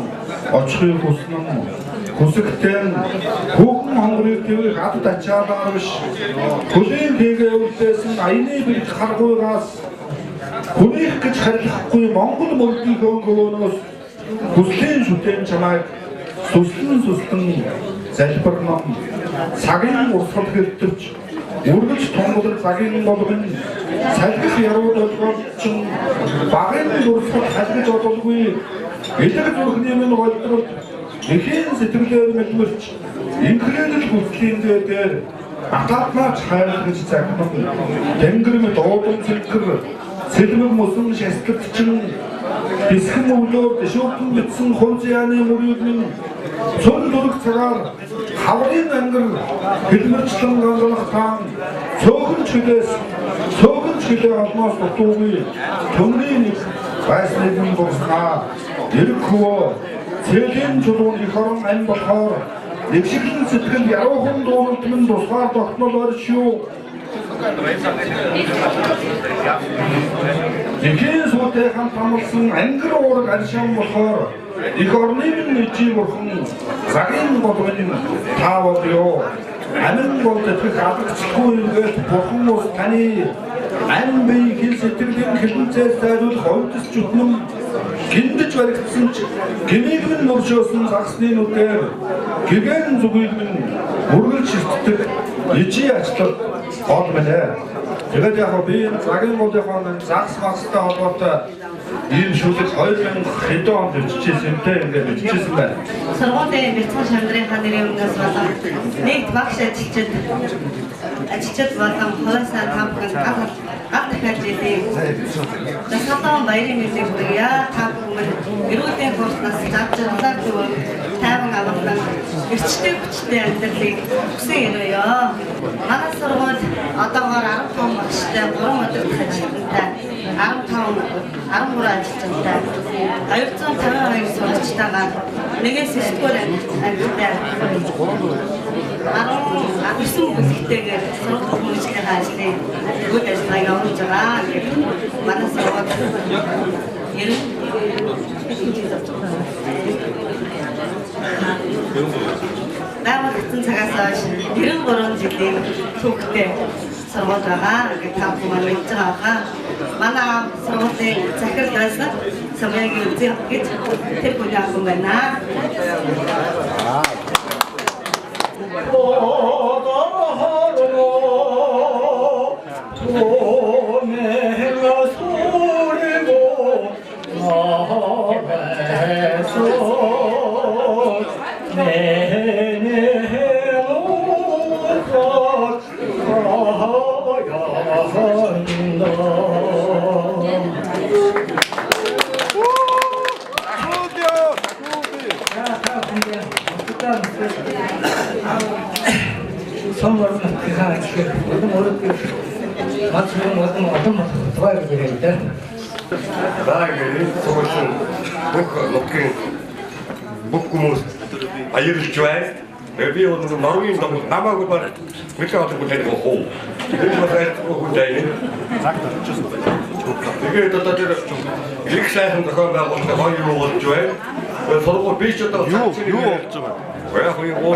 очихыг хүснэн хүсэгтэн хүүхэн хонгорыг тэрийг адад ачаалаар биш хөлийн тэгээ үлдээсэн аяны бэлг харгуйгаас хүнийх гэж харилцахгүй Монгол мөрдийнхөө хөвөөнөөс хүслийн шүтэн чамайг сүслэн сүслэн залбирнам цагийн урсгал хэртвч үргэлж тунгалаг цагийн болгон салгих яруу долгиончин багын дурсгал халгиж одолгүй элэг зүрхний минь голдрол эхийн сэтгэлээр мэлмэрч инхрээлэл хүслийн дээр атаатнаач хайрлаж захиман тэнгэр мэт уудам цэнхэр сэлмэг мусан шастлагчин бисхэн өглөөр дэшүүхэн битсэн хунзяаны мөрийг минь цөм дөрөг цагаар хаврын ангар хэлмэрчлэн гангалах таан цөөхөн чөлөөс цөөхөн чөлөө олноос дутуугүй төмрийн нэг байсныг нь дурснаа эрг хөвөө цэлийн чулуун эх орон ань болохоор нэгшиглэн сэтгэл яруухан дууналт минь тусгаар тогтнол оршив. Эхийн суутай хамт амлсан ангир уураг аншаан болохоор эх орны минь ичи бурхан загин болгон та болёо. Амин бол тэтгэх алгацгүй ингээд бурхан ус таны ам бие хэл сэтгэлийн хилэнцээс зайлуулах хувьдс зүтнэм гиндэж баригдсан ч гмийг минь нуршоосон загсны нүдээр гэгэн зүгийг минь үргэлж ширтдэг ичи ачлал гол минь. Тэгээд яг би энэ загин голынхоо загс магстай холбоотой ийм шүлэг 2000 хэдэн онд бичижсэн юм те ингээд бичижсэн байна.
Сургуулийн бяцхан шандрынхаа нэрийн өмнөөс болон нэгд багш ажилчид болон хуваасаа та бүхэнд гал дахиад жилийн дасгалан баярын мэндийг хүргье. Та бүхэн эрүүлийн хурц нас зав жаргалаар төвөн тайван амгалан эрчтэй хүчтэй ичтэй амьдралыг хүсэн өрөөё. Манай сургууль одоогоор 15 багштай, 3 өдөрт ажилтнтай, 15 13 ажилтнтай, 252 сурагчтайгаар нэгээс 9 дугаар ангитай 19 бүлэгтэйгээр сургууль мэргэжлийн ажлыг үйл ажиллагааг явуулж байгаа. Манай сургууль 90 байгуулагдсан цагаас хойш 93 жилийн түүхтэй сургууль байгаа. Ингээд та бүхэн маань мэдж байгаа хаа. Манай сургуулийн захирал байсан Сумьягийн үзий гэж тэр хүний охин байна.
Бүх хүмүүс баярлж байна. Би бол Норвегийн догт намайг бол нэлээд олон хүн таних уу. Би бол айлтгүй хүн дайны. Тэгээд одоо тэр их сайхан зохион байгуулалт гоё юу болж байна. Сургууль би ч одоо юу болж байгаа. Яг юу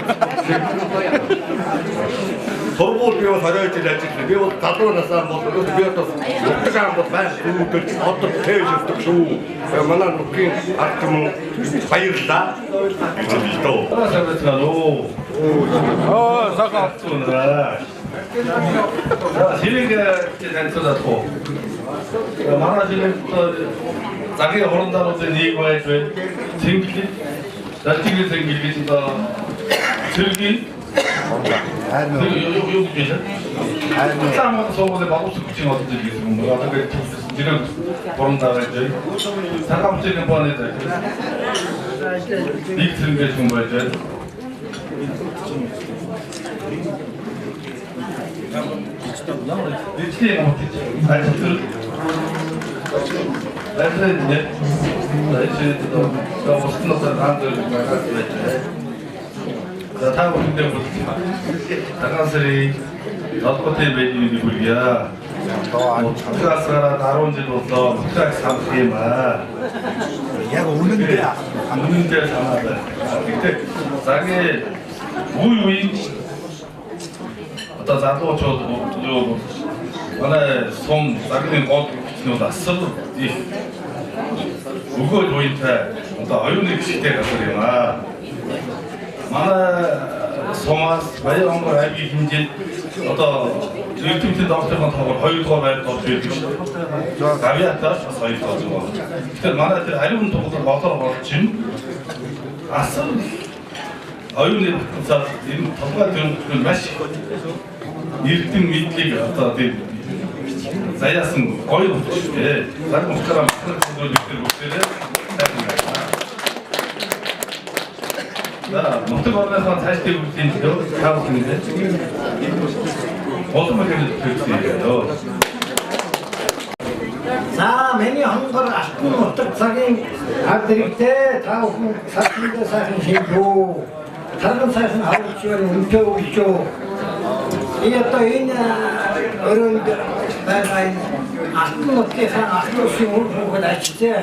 сургууль би бол 20 жил ажилласан. Би бол залуу насаа бол би одоо нутаг аам бол байх дүүдэж одоо тээж өгдөг шүү. Манай нутгийн ард түмэн баярлалаа гэж хэлж дөө.
Сайн уу. Аа сайхан авцсан. Хэрэг танилцуулах уу? Манай жилийн цагийн хурандаануудын нэг байж байна. Цэнгэлэн, Далчгийн цэнгэл гэж одоо цэргийн юу гэж байна? Цаамаа сургуулийн боловсрол хүчин олон жил гэсэн юм. Одоо гэж жирэг хурандаа байж байна. Цагаан хүчин компани захирал. Нэг цэнгэл хүн байж байна. Дэжлийн мутаж ажил ажил ажил бусдын хаан дээр гаргаад байж байна. За та бүхэндээ цагаан сарын долготой байдлыг хүргье. Нутгаас гараад 10 жил боллоо. Нутгааг санах юм аа.
Яг үнэндээ
үнэндээ санаад байна. Гэхдээ цагийн үе үеийн одоо залуучууд юу манай сум загны гол хүчнүүд асар их өгөөж уянтай одоо оюуны гişгтэй газар юм аа. Манай сумаас Баян-Хонгор аймгийн хэмжээнд одоо эрдэмтдийн догтлын тоогоор 2 дугаар байранд орж ирдэг шүү дээ. Гавьяатаас бас 2 дугаар зүгээр. Тэгэхээр манай тэр ариун туглал голоор болж чинь асар оюуны потенциал энэ толгой төрөлхтөн маш эрдэм мэдлийг одоо тийм заяасан гоё нутаг шүү дээ. Цаг нутгаараа махнах зүйлүүд бид бүгдээрээ сайхан байна. За нутаг орныхоо цаашдын үйлдлийн төлөө та бүхэндээ олон мэхэмэл төлөвлөсөн юм.
За миний хонгор алтан нутаг цагийн ард иргэдээ та бүхэн сархиндаа сайхан шинжүү. Тарган сайхан хавж байна, үнэтэй өгч юу. И одоо энэ өрөөнд байгаа энэ алтан нутгийнхаа алтан улсын үр хүүхэд ачтай.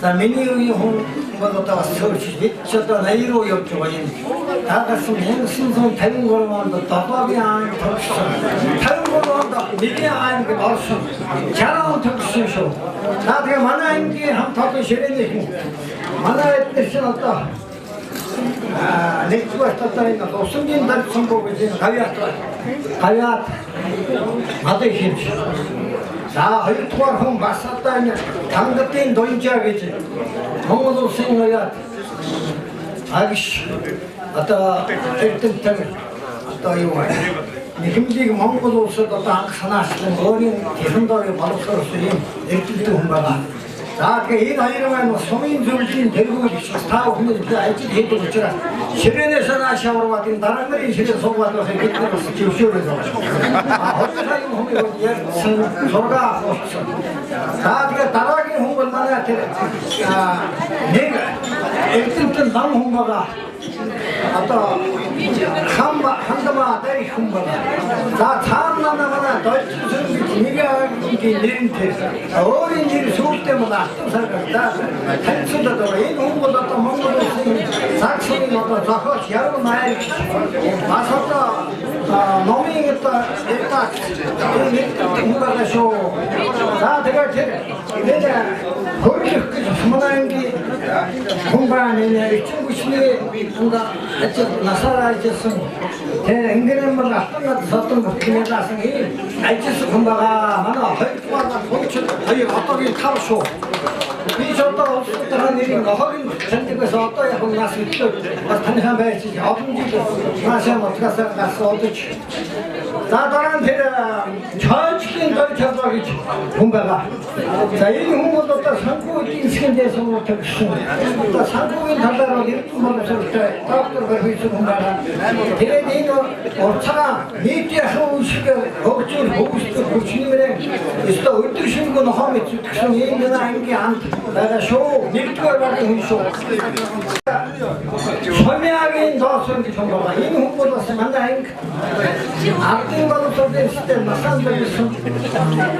За миний үеийн хүн бол одоо бас сөүрч бид ч одоо 80 руу явж байгаа юм. Таагаас 1953 онд Долоогийн аймаг төгссөн. 53 онд Нэгэн аймагт орсон. 60 он төгссөн шүү. За тэгээ манай аймгийн хамт олон ширээний хүн. Манай эднэр чинь одоо нэгдүгээр одоо энэ усангийн дарцсангүй гэж энэ гавьяат гавьяат надад хэмж. За хоёрдугаар хүн бас одоо энэ Тангадын Дунжаа гэж Монгол улсын гавьяат агш одоо эрдэмтэн одоо юу вэ? Нэхэмлийг Монгол улсад одоо анх санаачлан өөрийн тэхэндорыг боловсруулсан юм эрдэмтэн хүн байгаа. За тэгээ энэ хоёр маань сумын зөвлөлийн тэргүүлэгч та бүхний ажил хийдэг учраас ширээнээс нааш авраад энэ дараа нарын ширээ суугаад байхыг бид нар бас зөвшөөрөөд байгаа шүү. А 2 сая хүмүүс ярьсан зураг авсан. За тэгээ дараагийн хүн бол манай тэр нэг эрдэмтэн лам хүн байгаа. Одоо хандма дэрх хүн байна. За цаана манай дойчсон гэж нэг ангийн нэрнтэй. Өөрийн нэр сүүлдээ манай алтан сар гардаг. Танилцуулаад байгаа. Энэ хүн бол одоо Монгол улсын цаг сумын одоо зохиолч Яруу Найрагч. Бас одоо номын одоо редакц энэ хүн байгаа шүү. За тэгээд тэр энэ хөрлөх гэж манай ангийн хүн байна. Энэ эрчим хүчний ажил насаараа ажилласан. Тэр ингэрэм бол алтан над содон бүтлгээлсэн ийм ажилласан хүн байгаа. Манай хоёрдугаар хуучин хоёр одоогийн тав шүү. Би ч одоо улсуудын нэрийг нохогийн таньдаг байсан. Одоо яг нас өдлөө бас таныхаа байж олон жил наашаа нутгаасаа гарсан одож. За дараа нь тэр чойжлын дор чалгаа гэж хүн байгаа. За энэ хүн бол одоо санхүү эдийн засгийн дээр сургууль гэсэн. Одоо санхүүгийн талаар бол эрдэм боловсролтой доктор профессор хүн байгаа. Тэгээд энэ уртцаа нийтийн үйлчлэгээр хөгжүүл хөгжих хүчнэрээ өстө өдөр шөнөгүй нохоо мэт зүтгэсэн ийм нэг ангийн хамт байгаа шүү. Нэгдүгээр багийн хүн шүү. Сумиагийн доосон гэж хүн байгаа. Энэ хүн бол бас манай анги ардын боловсролын систем насанд байсан.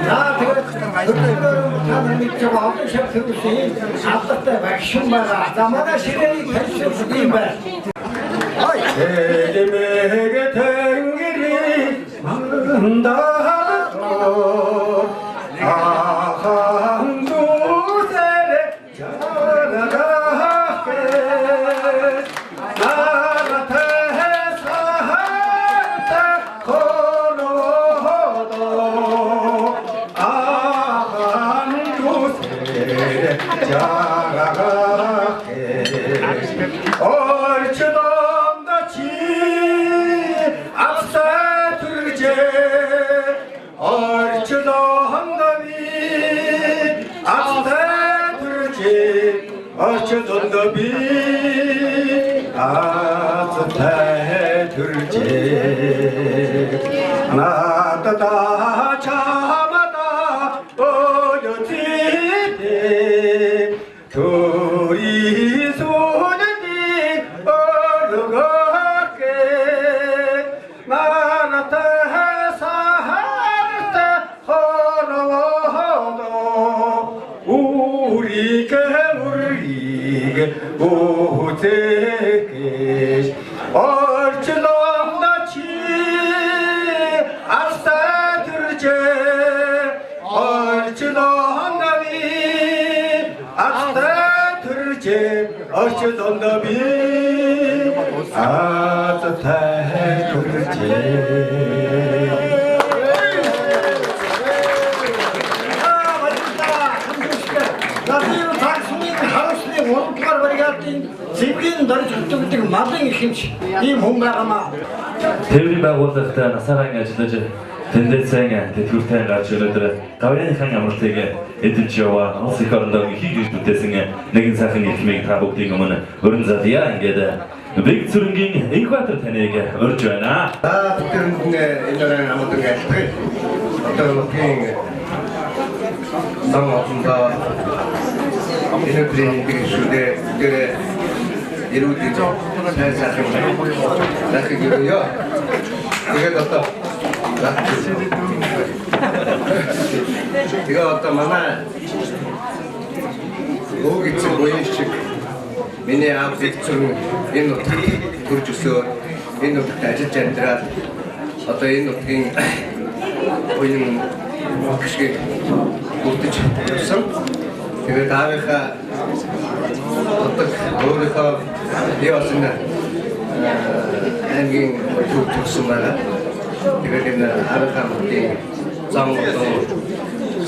За тэгээд өдрөөр та нар мэдж байгаа олон шав хэрэгсэн ийм алдартай багш байгаа. За манай ширээний танилцуулах юм байна.
Элмэгэ тэнгэрийг мандаад ахан дүүсэрэ жаргахэ наратэ сахарта конодо ахан дүүсэрэ жаргахэ орчдондо чи авсаа түржээ орчдондо би авсаа түржээ орчдондо би авсаа түржээ надада чамада оётидэ төрийн сүнэний өргөкэ наратай сахартай хорводо үрийг мөрийг үзэкэж орчлондо чи авсаа түржээ орчлондо би авсаа түржээ орчлондо би авсаа түржээ.
Гуравдугаар бригадын цэвгийн дорж хөтөгдөг малын ихэмч ийм хүн байгаамаа.
Тээврийн байгууллагт насаараа ажиллаж тенденцэн тэтгэвртэй гарч өнөөдөр гавьяаныхан амралтыг эдэлж яваа улс эх орондоо хий гэж бүтээсэн нэгэн сайхан эрхмийг та бүгдийн өмнө өрн залъя. Ингээд Бэг Цүрэнгийн Инхбатар таныг урьж байна.
За бүгдэнд энэ өрийн амралтыг айлтгая. Одоо нутгийн сан олондоо энэ өдрийн гişүүдээ бүгдээрээ эрүүдийн сайн сайхан сайхан өрөөё. Тэгээд одоо тэгээ одоо манай өөг эцэг буян шиг миний аав Бэг Цүрэн энэ нутагт төрж өсөөд энэ нутагт ажиллаж амьдраад одоо энэ нутгийн буян гişгийг бүрдэж явсан. Тэгээд аавынхаа нутаг өөрийнхөө бий болсон аймгийн төв төрсөн байгаа. Тэгээд энэ аавынхаа нутгийн зам болон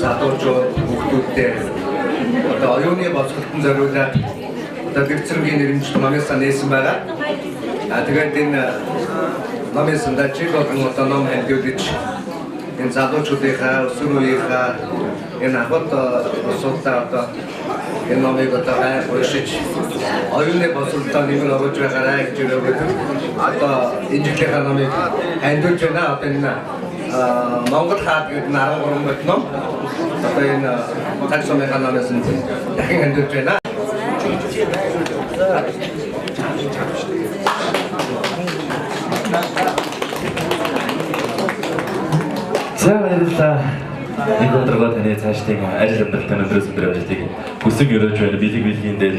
залуучууд хүүхдүүдтэй одоо оюуны боловсролтод зориулаад одоо Бэг Цүрэнгийн нэрмжит номын сан нээсэн байгаа. А тэгээд энэ номын сандаа жил болгон одоо ном хандивдаж энэ залуучуудынхаа, өсвөр үеийнхаа энэ ахуйд улсуудаа одоо
Энэ номыг одоо байнга уншиж оюуны босролтоо нэмэр оруулж байгаарай гэж өрөөгөөд одоо энэ жилийнхаа номыг хандуулж байна. Одоо энэ Монгол хаад гэдэг нь 13 бот ном. Одоо энэ цаг сумынхаа номоос нь дахин хандуулж байна.
За баярлалаа. Энэ өдрөө таны цаашдын ажил амьдралтай өндрөөс өндөр амжилтыг хүсэн өрөөж байна. Бэлэг бэлгийн дээр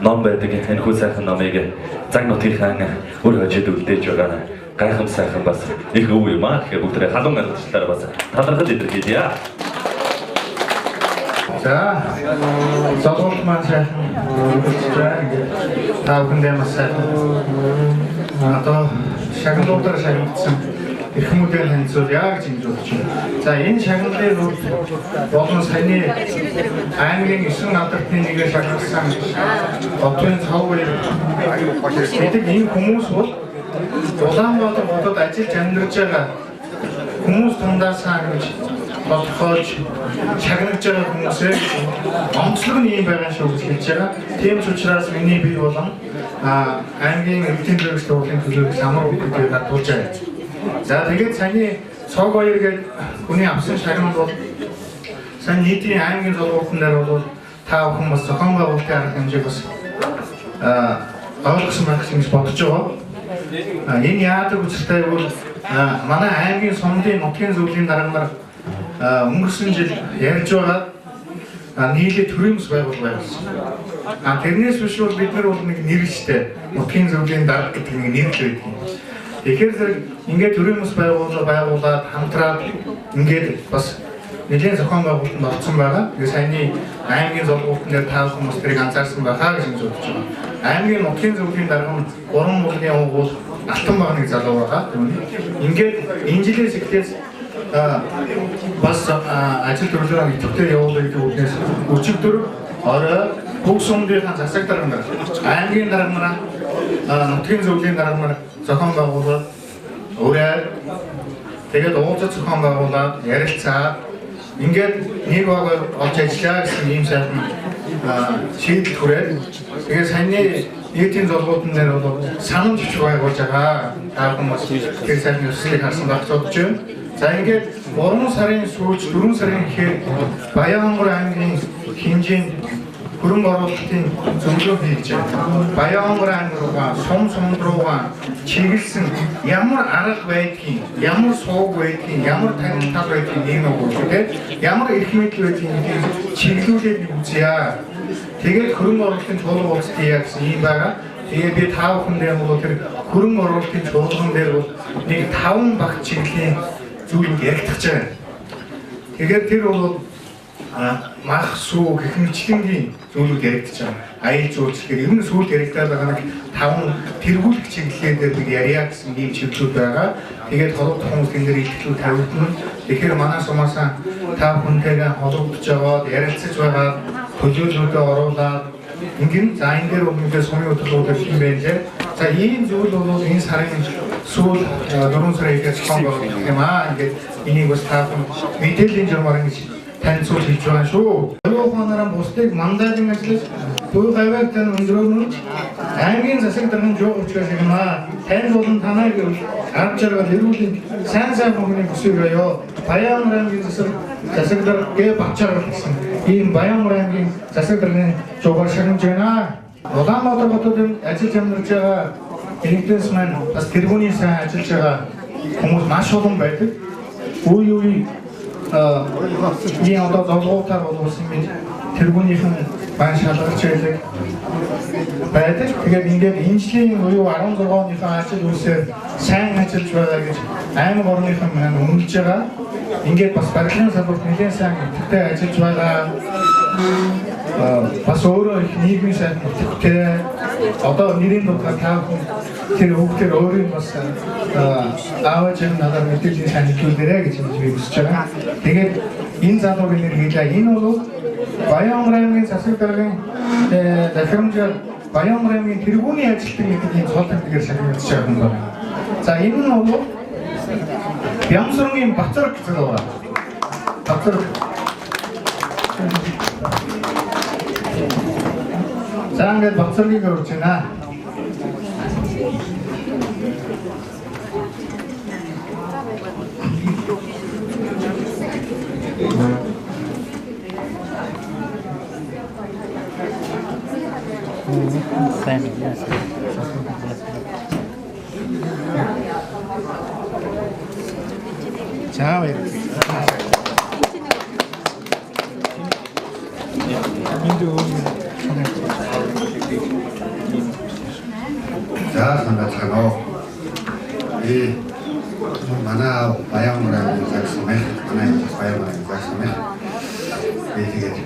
ном байдаг. Энэхүү сайхан номыг цаг нутгийнхаа үр хожид үлдээж байгаа гайхам сайхан бас их өв юм аа. Тэгэхээр бүгдээ халуун алдачлалаар бас талархал илэрхийлье.
За золгоолт маань сайхан өнгөрч байна. Ингээд та бүхэндээ маш сайхан одоо шагналуудаар шагнагдсан эрхмүүдээр танилцуулъя гэж ингэж бодож байна. За энэ шагналын хувьд болон саяны аймгийн 9 алдартны нэгээр шагнасан Хотын цов гэдэг энэ хүмүүс бол Улаанбаатар хотод ажиллаж амьдарч байгаа хүмүүс тундаасаа гэж тодорхойлж шагнаж байгаа хүмүүсээ онцлог нь ийм байгаа шүү гэж хэлж байгаа. Тийм ч учраас миний бие болон аймгийн эрдэмтэн төлөөлөгч хурлын төлөөлөгч амар бүгдийг татуулж байгаа. За тэгээд саяны цог хоёр гэдэг хүний авсан шагнал бол сая нийтийн аймгийн зургуулсан дээр бол та бүхэн бас зохион байгуулалтын арга хэмжээг бас ойлгосон байх гэж бодож байгаа. Энэ яадаг учиртай бол манай аймгийн сумдын нутгийн зөвлөлийн дарга нар өнгөрсөн жил ярьж байгаа нийлээ төрийн бас байгууллага байгуулсан. Тэрнээс биш бол бид нар бол нэг нэр штэ нутгийн зөвлөлийн дарга гэдэг нэг нэр л байдаг. Тэгэхээр зэрэг ингээд төрийн бас байгууллага байгуулад хамтраад ингээд бас нэлийн зохион байгуулалтанд орсон байгаа. Тэгээ саяны аймгийн зургуултан дээр та хүмүүс тэрийг анзаарсан байхаа гэж ингэж бодож байгаа. Аймгийн нутгийн зөвлөлийн дарга нь 3 мулгийн угуул алтан баг нэг залуу байгаа. Ингээд энэ жилээс эхлээс бас ажил төрлөө идэвхтэй явуулах гэдэг үгнээс өчигдөр орой бүх сумдынхаа засаг дарга нар, аймгийн дарга нар, нутгийн зөвлөлийн дарга нар зохион байгуулаад ураад тэгээд уулзах зохион байгуулад ярилцаад ингээд нэг баг олж ажиллаа гэсэн ийм сайхан шийдэл хүрээд тэгээд саяны нийтийн зургуудын дээр бол санамж бичиг байгуулж байгаа. Та бүхэн бас тэр сайхан ёслолыг харсан байх гэж бодож байна. За ингээд 3 сарын сүүлч 4 сарын ихээр Баян-Хонгор аймгийн хэмжээнд хөрөнгө оруулалтын зөвлөгөө хийж байна. Баян-Хонгор аймаг руугаа, сум сумд руугаа чиглэсэн ямар арга байдгийг, ямар сууг байдгийг, ямар танил тал байдгийг нэг нэг үү, ямар эрх мэдэл байдгийг гэдгийг чиглүүлээд нэг үзье. Тэгээд хөрөнгө оруулалтын чуулга уулзтыг гэсэн ийм байгаа. Тэгээд би та бүхэндээ бол тэр хөрөнгө оруулалтын чуулган дээр бол нэг 5 багт чиглэлийн зүйлүүд яригдах байна. Тэгээд тэр бол мах сүү гэх мэтлэнгийн зүйлүүд яригдчих байгаа. Аял зүйчгээр ер нь сүүлд яригдаад байгаа нэг 5 тэргүүлэх чиглэлээр дээр нэг ярья гэсэн ийм чиглэлүүд байгаа. Тэгээд холбогдох хүмүүс энэ дээр ихтлүү тавигдана. Тэгэхээр манай сумаасаа та бүхэнтэйгээ холбогдож байгаа, ярилцаж байгаа, төлөөллүүдээ оруулаад ингэн за энэ дээр өмнөдөө сумын хөтөлбөрүүд юм байна лээ. За ийм зүйл бол энэ сарын сүүл 4 сарын ихээр зохион байгуулах юм аа. Ингээд энийг бас та бүхэн мэдээллийн журмаар ингэж танилцуулж хийж байгаа шүү. Оюун ухаанаараа бусдыг мандайлан ажиллаж, буй гавьяаг тань өндрөөнүүлж, аймгийн засаг даргын жуу учраас юм аа. Тань болон танай гэвэл ард жаргал эрүүлийн сайн сайн хүмүүний бүсийг ёо. Баян аймгийн засаг дарга гэ Батчаргал гэсэн ийм Баян аймгийн засаг даргын жуугаар шагнаж байна. Улаанбаатар хотод ажиллаж амьдарч байгаа иргэдээс маань бас тэргүүний сайн ажиллаж байгаа хүмүүс маш олон байдаг. Үе үе ийм одоо зовлогоотаар болсон юм тэргүүнийхэн байн шалгарч байдаг байдаг. Тэгээд ингээд энэ жилийн буюу 16 оныхоо ажил үйлсээр сайн ажиллаж байгаа гэж аймаг орныхон маань үнэлж байгаа. Ингээд бас барилгын салбарт нэлээд сайн идэвхтэй ажиллаж байгаа. Бас өөрөө их нийгмийн сайд идэвхтэй. Одоо нэрийн дурдгаар та бүхэн тэр хүүхдээр өөрийн бас аав ээж нь надад мэдээллийн сайн нэвтрүүлээрэ гэж би хүсэж байгаа. Тэгээд энэ залуугийн нэр хэлээ. Энэ бол Баян аймгийн засаг даргын захирамжаар Баян аймгийн тэргүүний ажилтан гэдэг ийм цол тэмдгээр шагнагдаж байгаа хүн байна. За энэ нь бол Бямсрын Бацар гэж байгаа. Бацар. За ингээд Батцэргийг урьж байна.
Сайн.
За баярлалаа. Энд
За санацгаана уу. Би манай Баян аймгийн Заг сумын манай Баян аймгийн Заг сумын би тэгээд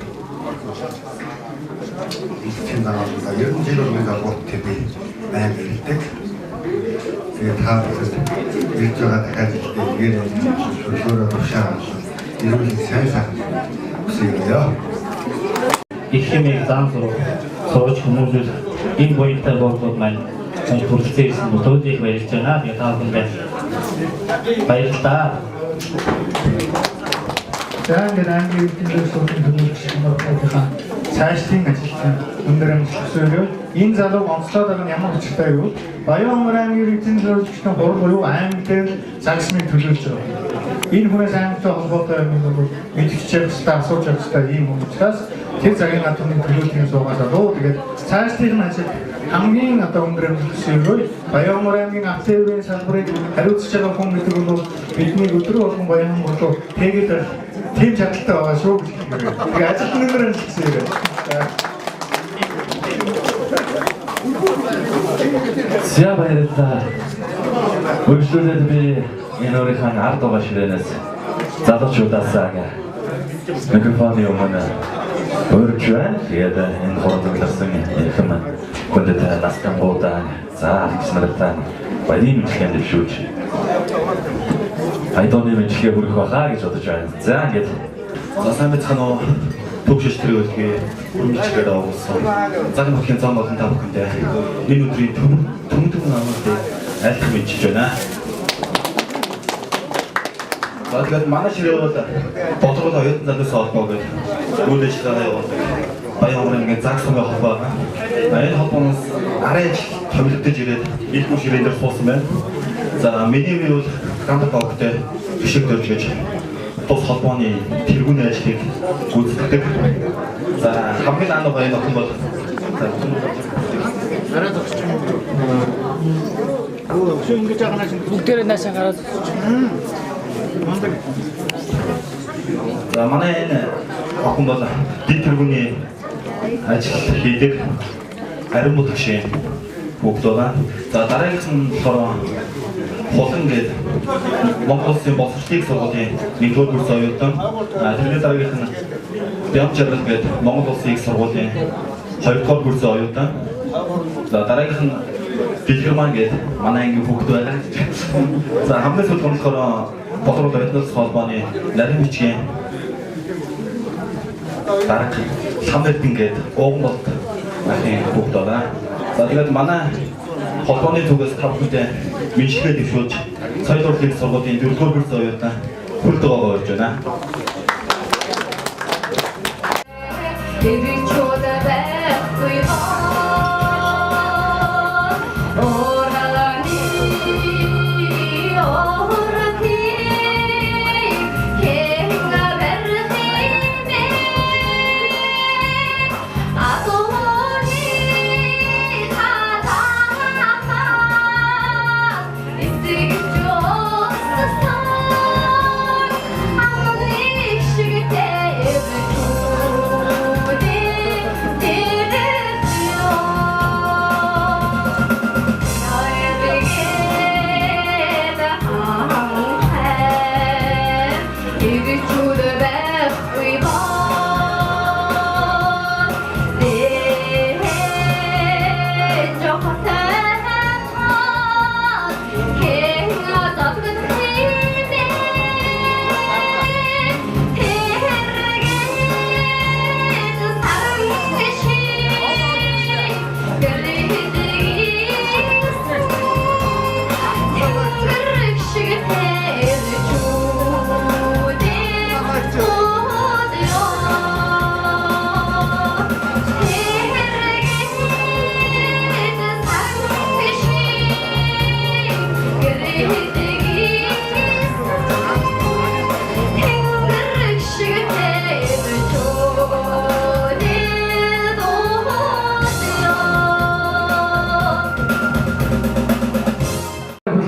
энэ дараа ер нь жил болгон залгуут би байнга ирдэг. Тэгээд та бүхэнд ирж байгаа дахиад илтээ тэгээд хөшөөрөө тушаа эрүүл сайн сайхан хүсье.
Их хэмээх зан сурах сурч хүмүүжүүл энэ буянтай бодлууд маань хүрэлцэн ирсэн бол их баярлж байна. Тэгээд та бүхэндээ баярлалаа.
За ингээд аймгийн эрдэмтдийн суудлын төлөөлөгч Моркотынхаа цаашлын ажилтан өндөр амжилт хүсье. Энэ залууг онцлоод байгаа нь ямар учиртай вэ? Баян аймгийн эрдэмтдийн төлөөлөгчдийн хурал буюу аймаг дээр загсмыг төлөөлж байгаа. Энэ хүнээс аймагтай холбоотой юм бол мэдчих явах асууж явах хэрэгтэй ийм хүн учраас тэр цагийн наадмын төлөөллийн суугаа залуу. Тэгээд цаашлын ажил хамгийн одоо өндөр амжилт хүсье. Баян аймгийн автоэврийн салбарыг хариуцж байгаа хүн гэдэг нь бол бидний өдрө болгон Баян болов тэгээд тийм чадaltaй байгаа шүү гэж хэлмээр. Тэгээ ажилт өндөр амжилт хүсье.
За баярлалаа. Үргэлжлүүлээд би энэ өөрийнхөө ард байгаа ширээнээс залуучуудаас микрофоны өмнө урьж байна. Тэгээд энэ хурдласан эрхэм хүндэт настангуудаа за эгч нартай баярын мэндчилгээнд дэвшүүлж айдооны мэндчилгээ хүргэх байхаа гэж бодож байна. За ингээд
за сайн байцгаана уу. Төвшөж тэргүүлгээ өргөжлөөр авсан. Цаг нутгийн зам болон та бүхэндээ энэ өдрийн төмөн төмөн намуудыг айлтгах мэдчилж байна. За тэгээд манай ширээ бол Бодрол оюутан залуусын холбоо гэдэг үйл ажиллагаа явуулдаг. Баян аймгийн Заг сумын холбоо байгаа. Энэ холбооноос 10 жил томилогдож ирээд нийлбэр ширээн дээр суусан байна. За миний үе бол Гандар богтой бишиг дөрж гэж тус холбооны тэргүүний ажлыг гүйцэтгэдэг. За хамгийн наан байгаа энэ охин бол
арай зогсож юм уу? Өшөө ингэж байгаа нааш
бүгдээрээ наашаа гараад
мундаг.
За манай энэ охин бол дэд тэргүүний ажил хийдэг ариун бутагшийн хүүхэд байгаа. За дараагийнх нь болохоор Хулан гээд Монгол Улсын боловсролын сургуулийн 1-р курс оюутан. Тэрний дараагийнх нь Бямж жаргал гээд Монгол Улсын их сургуулийн 2-р курсын оюутан. За дараагийнх нь Дэлгэрман гээд манай ангийн хүүхэд байгаа. За хамгийн сүүлд нь болохоор Бодрол оюутны холбооны нарийн бичгийн дарга Лам Эрдэн гээд Ууган болд ахын хүүхэд байгаа. За тэгээд манай холбооны зүгээс та бүхэндээ мэндчилгээ дэвшүүлж соёл урлагийн сургуулийн 4-р курс оюутан хүрд байгаагаа урьж байна.
Thank you.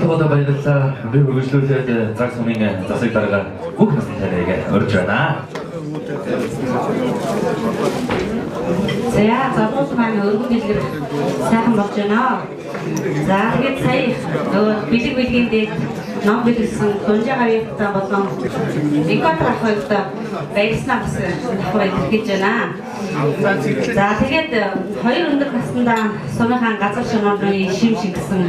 Оролцоогоодоо баярлалаа. Би үргэлжлүүлээд Заг сумын засаг дарга бүх насны таныг урьж байна.
За залуус маань өргөн дэлгэр сайхан болж байна. За тэгээд сая нөгөө бэлэг бэлгийн дээд ном бэлгэлсэн Дунжаа гавьяаттай болон Инкотор ах хоёртой баярлснаа бас давхар илэрхийлж байна. За тэгээд хоёр өндөр наснда сумынхаа газар шунуурын шим шиг гэсэн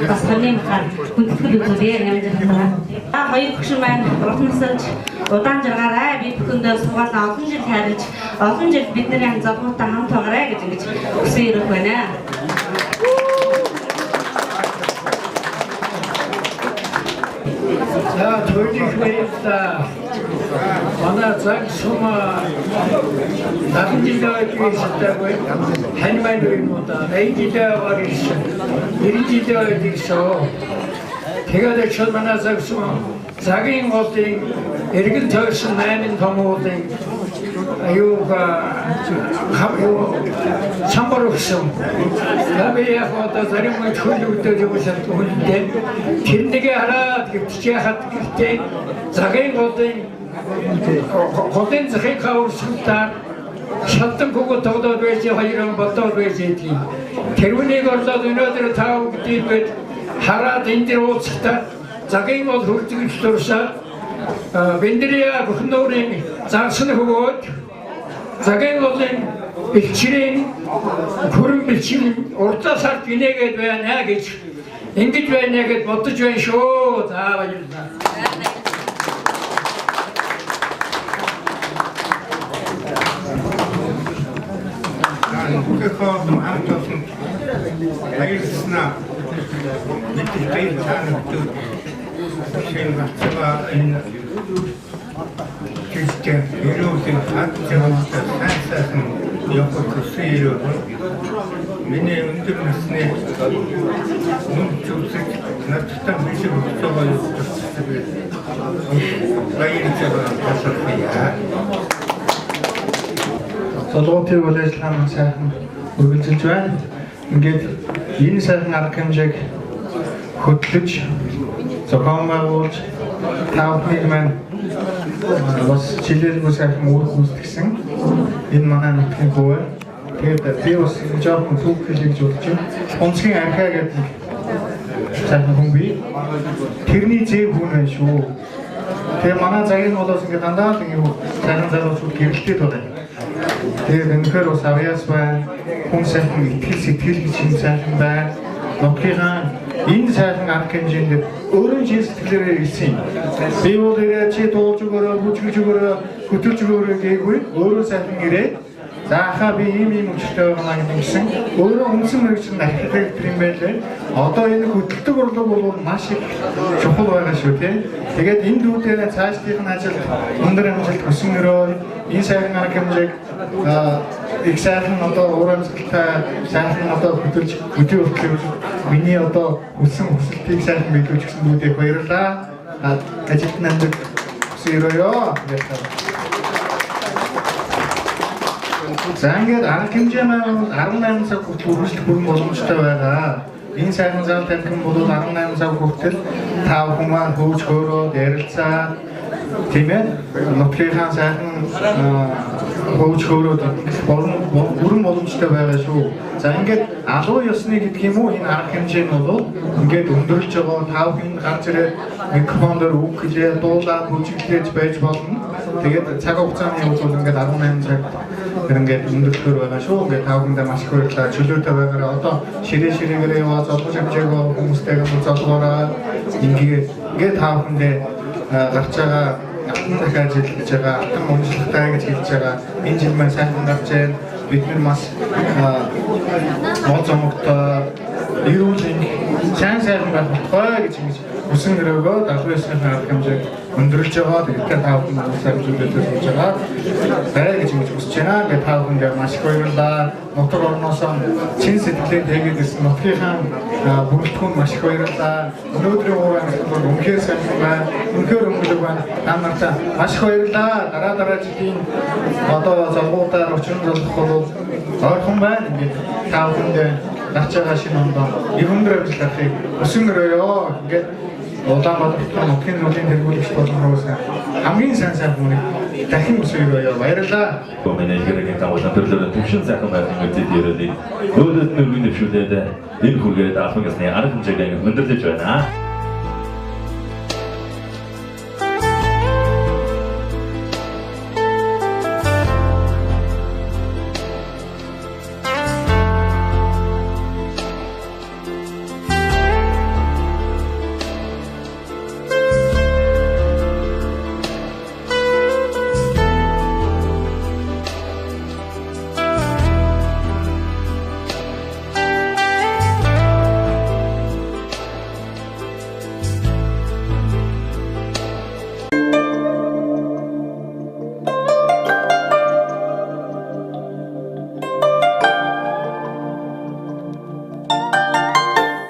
бас таны махаар хүндэтгэл үзүүлье нэмж байна. Та хоёр хөшин маань урт насалж удаан жаргаарай. Би бүхэндээ суугаалаа олон жил хайрлаж олон жил бидний залгуутай хамт байгаарай гэж ингэж хүсэн ирэх байна.
За төлөх баярлалаа. Манай Заг сум 70 жилийн ирсэнтэй хань маань юм уу да 80 жилийн ирсэн 90 жилийн ирсэн. Тэгээд ч манай Заг сум Цагийн голын эргэн тойрсон 8 томуулын аюуга самбар өгсөн. Би яг одоо зарим үед хөл өвдөж юм шалтгаалтай. Тэрнийгээ хараад гэртээ хат гэртээ Цагийн голын захыг хаврсантаа шалтан кого тогдоод байж хоёрон бодоод байж гэдгийг. Тэрүүнийг орлоод өнөөдөр та бүгдийг бид хараад энэ дэр уулзахдаа Цагийн гол хүрдэгч дурсаад Бендрия бүхнүүрийн зарсан хөгөөд Цагийн голын бэлчрийн хүрэн бэлчин урдаа сард гинээгээд байна гэж ингэж байна гэж бодож байна шүү. За баярлалаа.
Бүхэл хамт олон баярлалаа. Мэдээж баяр таанагдав. Шинэ бацгаа энэ жишээ эрүүлийн хатжаалтай сайн сайхан явах хүссэн юм. Миний өндөр насны нүм зүсэж надтай бэлэг өгч байгаа юм баярлалаа талархъя.
Золгоотын үйл ажиллагаа маань сайхан үргэлжилж байна. Ингээд энэ сайхан арга хэмжээг хөтлөж, зохион байгуулж, та бүхнийг маань бас чилээлгүй сайхан үр гүйцэтгсэн энэ манай нутгийн хувь. Тэгээд би бас жоохон түүх хэлье гэж бодож байна. Онцгийн архиа гэдэг нэг сайхан хүн бий. Тэрний зэв хүн байна шүү. Тэгээ манай цагийн болоос ингээд дандаа л ингээд сайхан залуучууд гэрэлтээд байна. Тэгээд үнэхээр бас авьяас байна. Хүн сайхан итгэл сэтгэл гэж юм сайхан байна. Нутгийнхаа энэ сайхан арга хэмжээнд өөрийн чин сэтгэлээрээ ирсэн юм. Би бол ирээ чи туулж өгөөрэй, бүжгэлж өгөөрэй, хөтөлж өгөөрэй гээгүй. Өөрөө сайхан ирээд за ахаа би ийм ийм өчтэй байгаа гэдэг гэсэн. Өөрөө үндсэн мэргэжил архитектор юм байлээ. Одоо энэ хөдөлтөг урлаг бол маш их чухал байгаа шүү тий. Тэгээд энэ дүүдээ цаашдын ажилд өндөр амжилт хүсэн өрөө энэ сайхан арга хэмжээг их сайхан одоо уур амьсгалтай сайхан одоо хөдөлж өдөө хүртэл миний одоо хүссэн хүсэлтийг сайхан биелүүлж өгсөн дүүдээ баярлалаа. Ажилд намдаг хүсэн өрөөё. За ингээд арга хэмжээ маань 18 цаг хүртэл үргэлжлэх бүрэн боломжтой байгаа. Энэ сайхан зал танхим бол 18 цаг хүртэл та бүхэн маань хөөж хөөрөөд ярилцаад тийм нутгийнхаа сайхан хөөж хөөрөөд бүрэн боломжтой байгаа шүү. За ингээд алуу ёсны гэдэг юм уу энэ арга хэмжээ нь бол ингээд өндөрлж байгаа та бүхэн гарч ирээд микрофон дээр үг хэлээ, дуулаад бүжиглээж байж болно. Тэгээд цаг хугацааны хувьд бол ингээд 18 цаг ингээд өндөрлөхөөр байгаа шүү. Ингээд та бүхэндээ маш их баярлалаа. Чөлөөтэй байгаарай. Одоо ширээ ширээгээрээ яваа золгож хэмжээгөө хүмүүстэйгээ золгоорой. Ингээд та бүхэндээ гарч байгаа алтан дахиад жил гэж байгаа, алтан унжлагтай гэж хэлж байгаа. Энэ жил маань сайхан гарч байна. Бид нар маш мод зомогтой, эрүүл сайн сайхан байх болтугай гэж ингэж хүсэн өрөөгөө 79-ийн арга хэмжээг өндөрлж байгаа. Тэгээд та бүхэн сайн зүйлээ хийж байгаа. Бай гэж ингэж хүсэж байна. Тэгээд та бүхэндээ маш их баярлалаа. Нутаг орноос чин сэтгэлээ тэгээд ирсэн нутгийнхаа бүрэлдэхүүн маш их баярлалаа. Өнөөдрийн уур амьсгал бол үнэхээр сайхан байна. Үнэхээр өнгөлөг байна. Та нартай маш их баярлалаа. Дараа дараа жилийн одоо золгуудаар учран золгох бол ойрхон байна. Ингээд та бүхэндээ Гарч байгаа шинэ ондоо ерөндөр амжилт авахыг хүсэн өрөөё. Ингээд Улаанбаатар нутгийн зөвлөлийн тэргүүлэгч болон хамгийн сайн сайн хүмүүнийг дахин хүсэн өрөөё. Баярлалаа.
Миний хэрэгэн дагуулan төрлөөр төвшин сайхан байхын үзэл ерөөлийг өөдөд нь өргөн дэвшүүлээд энэ хүргээд албан ёсны арга хэмжээг өндөрлөж байна.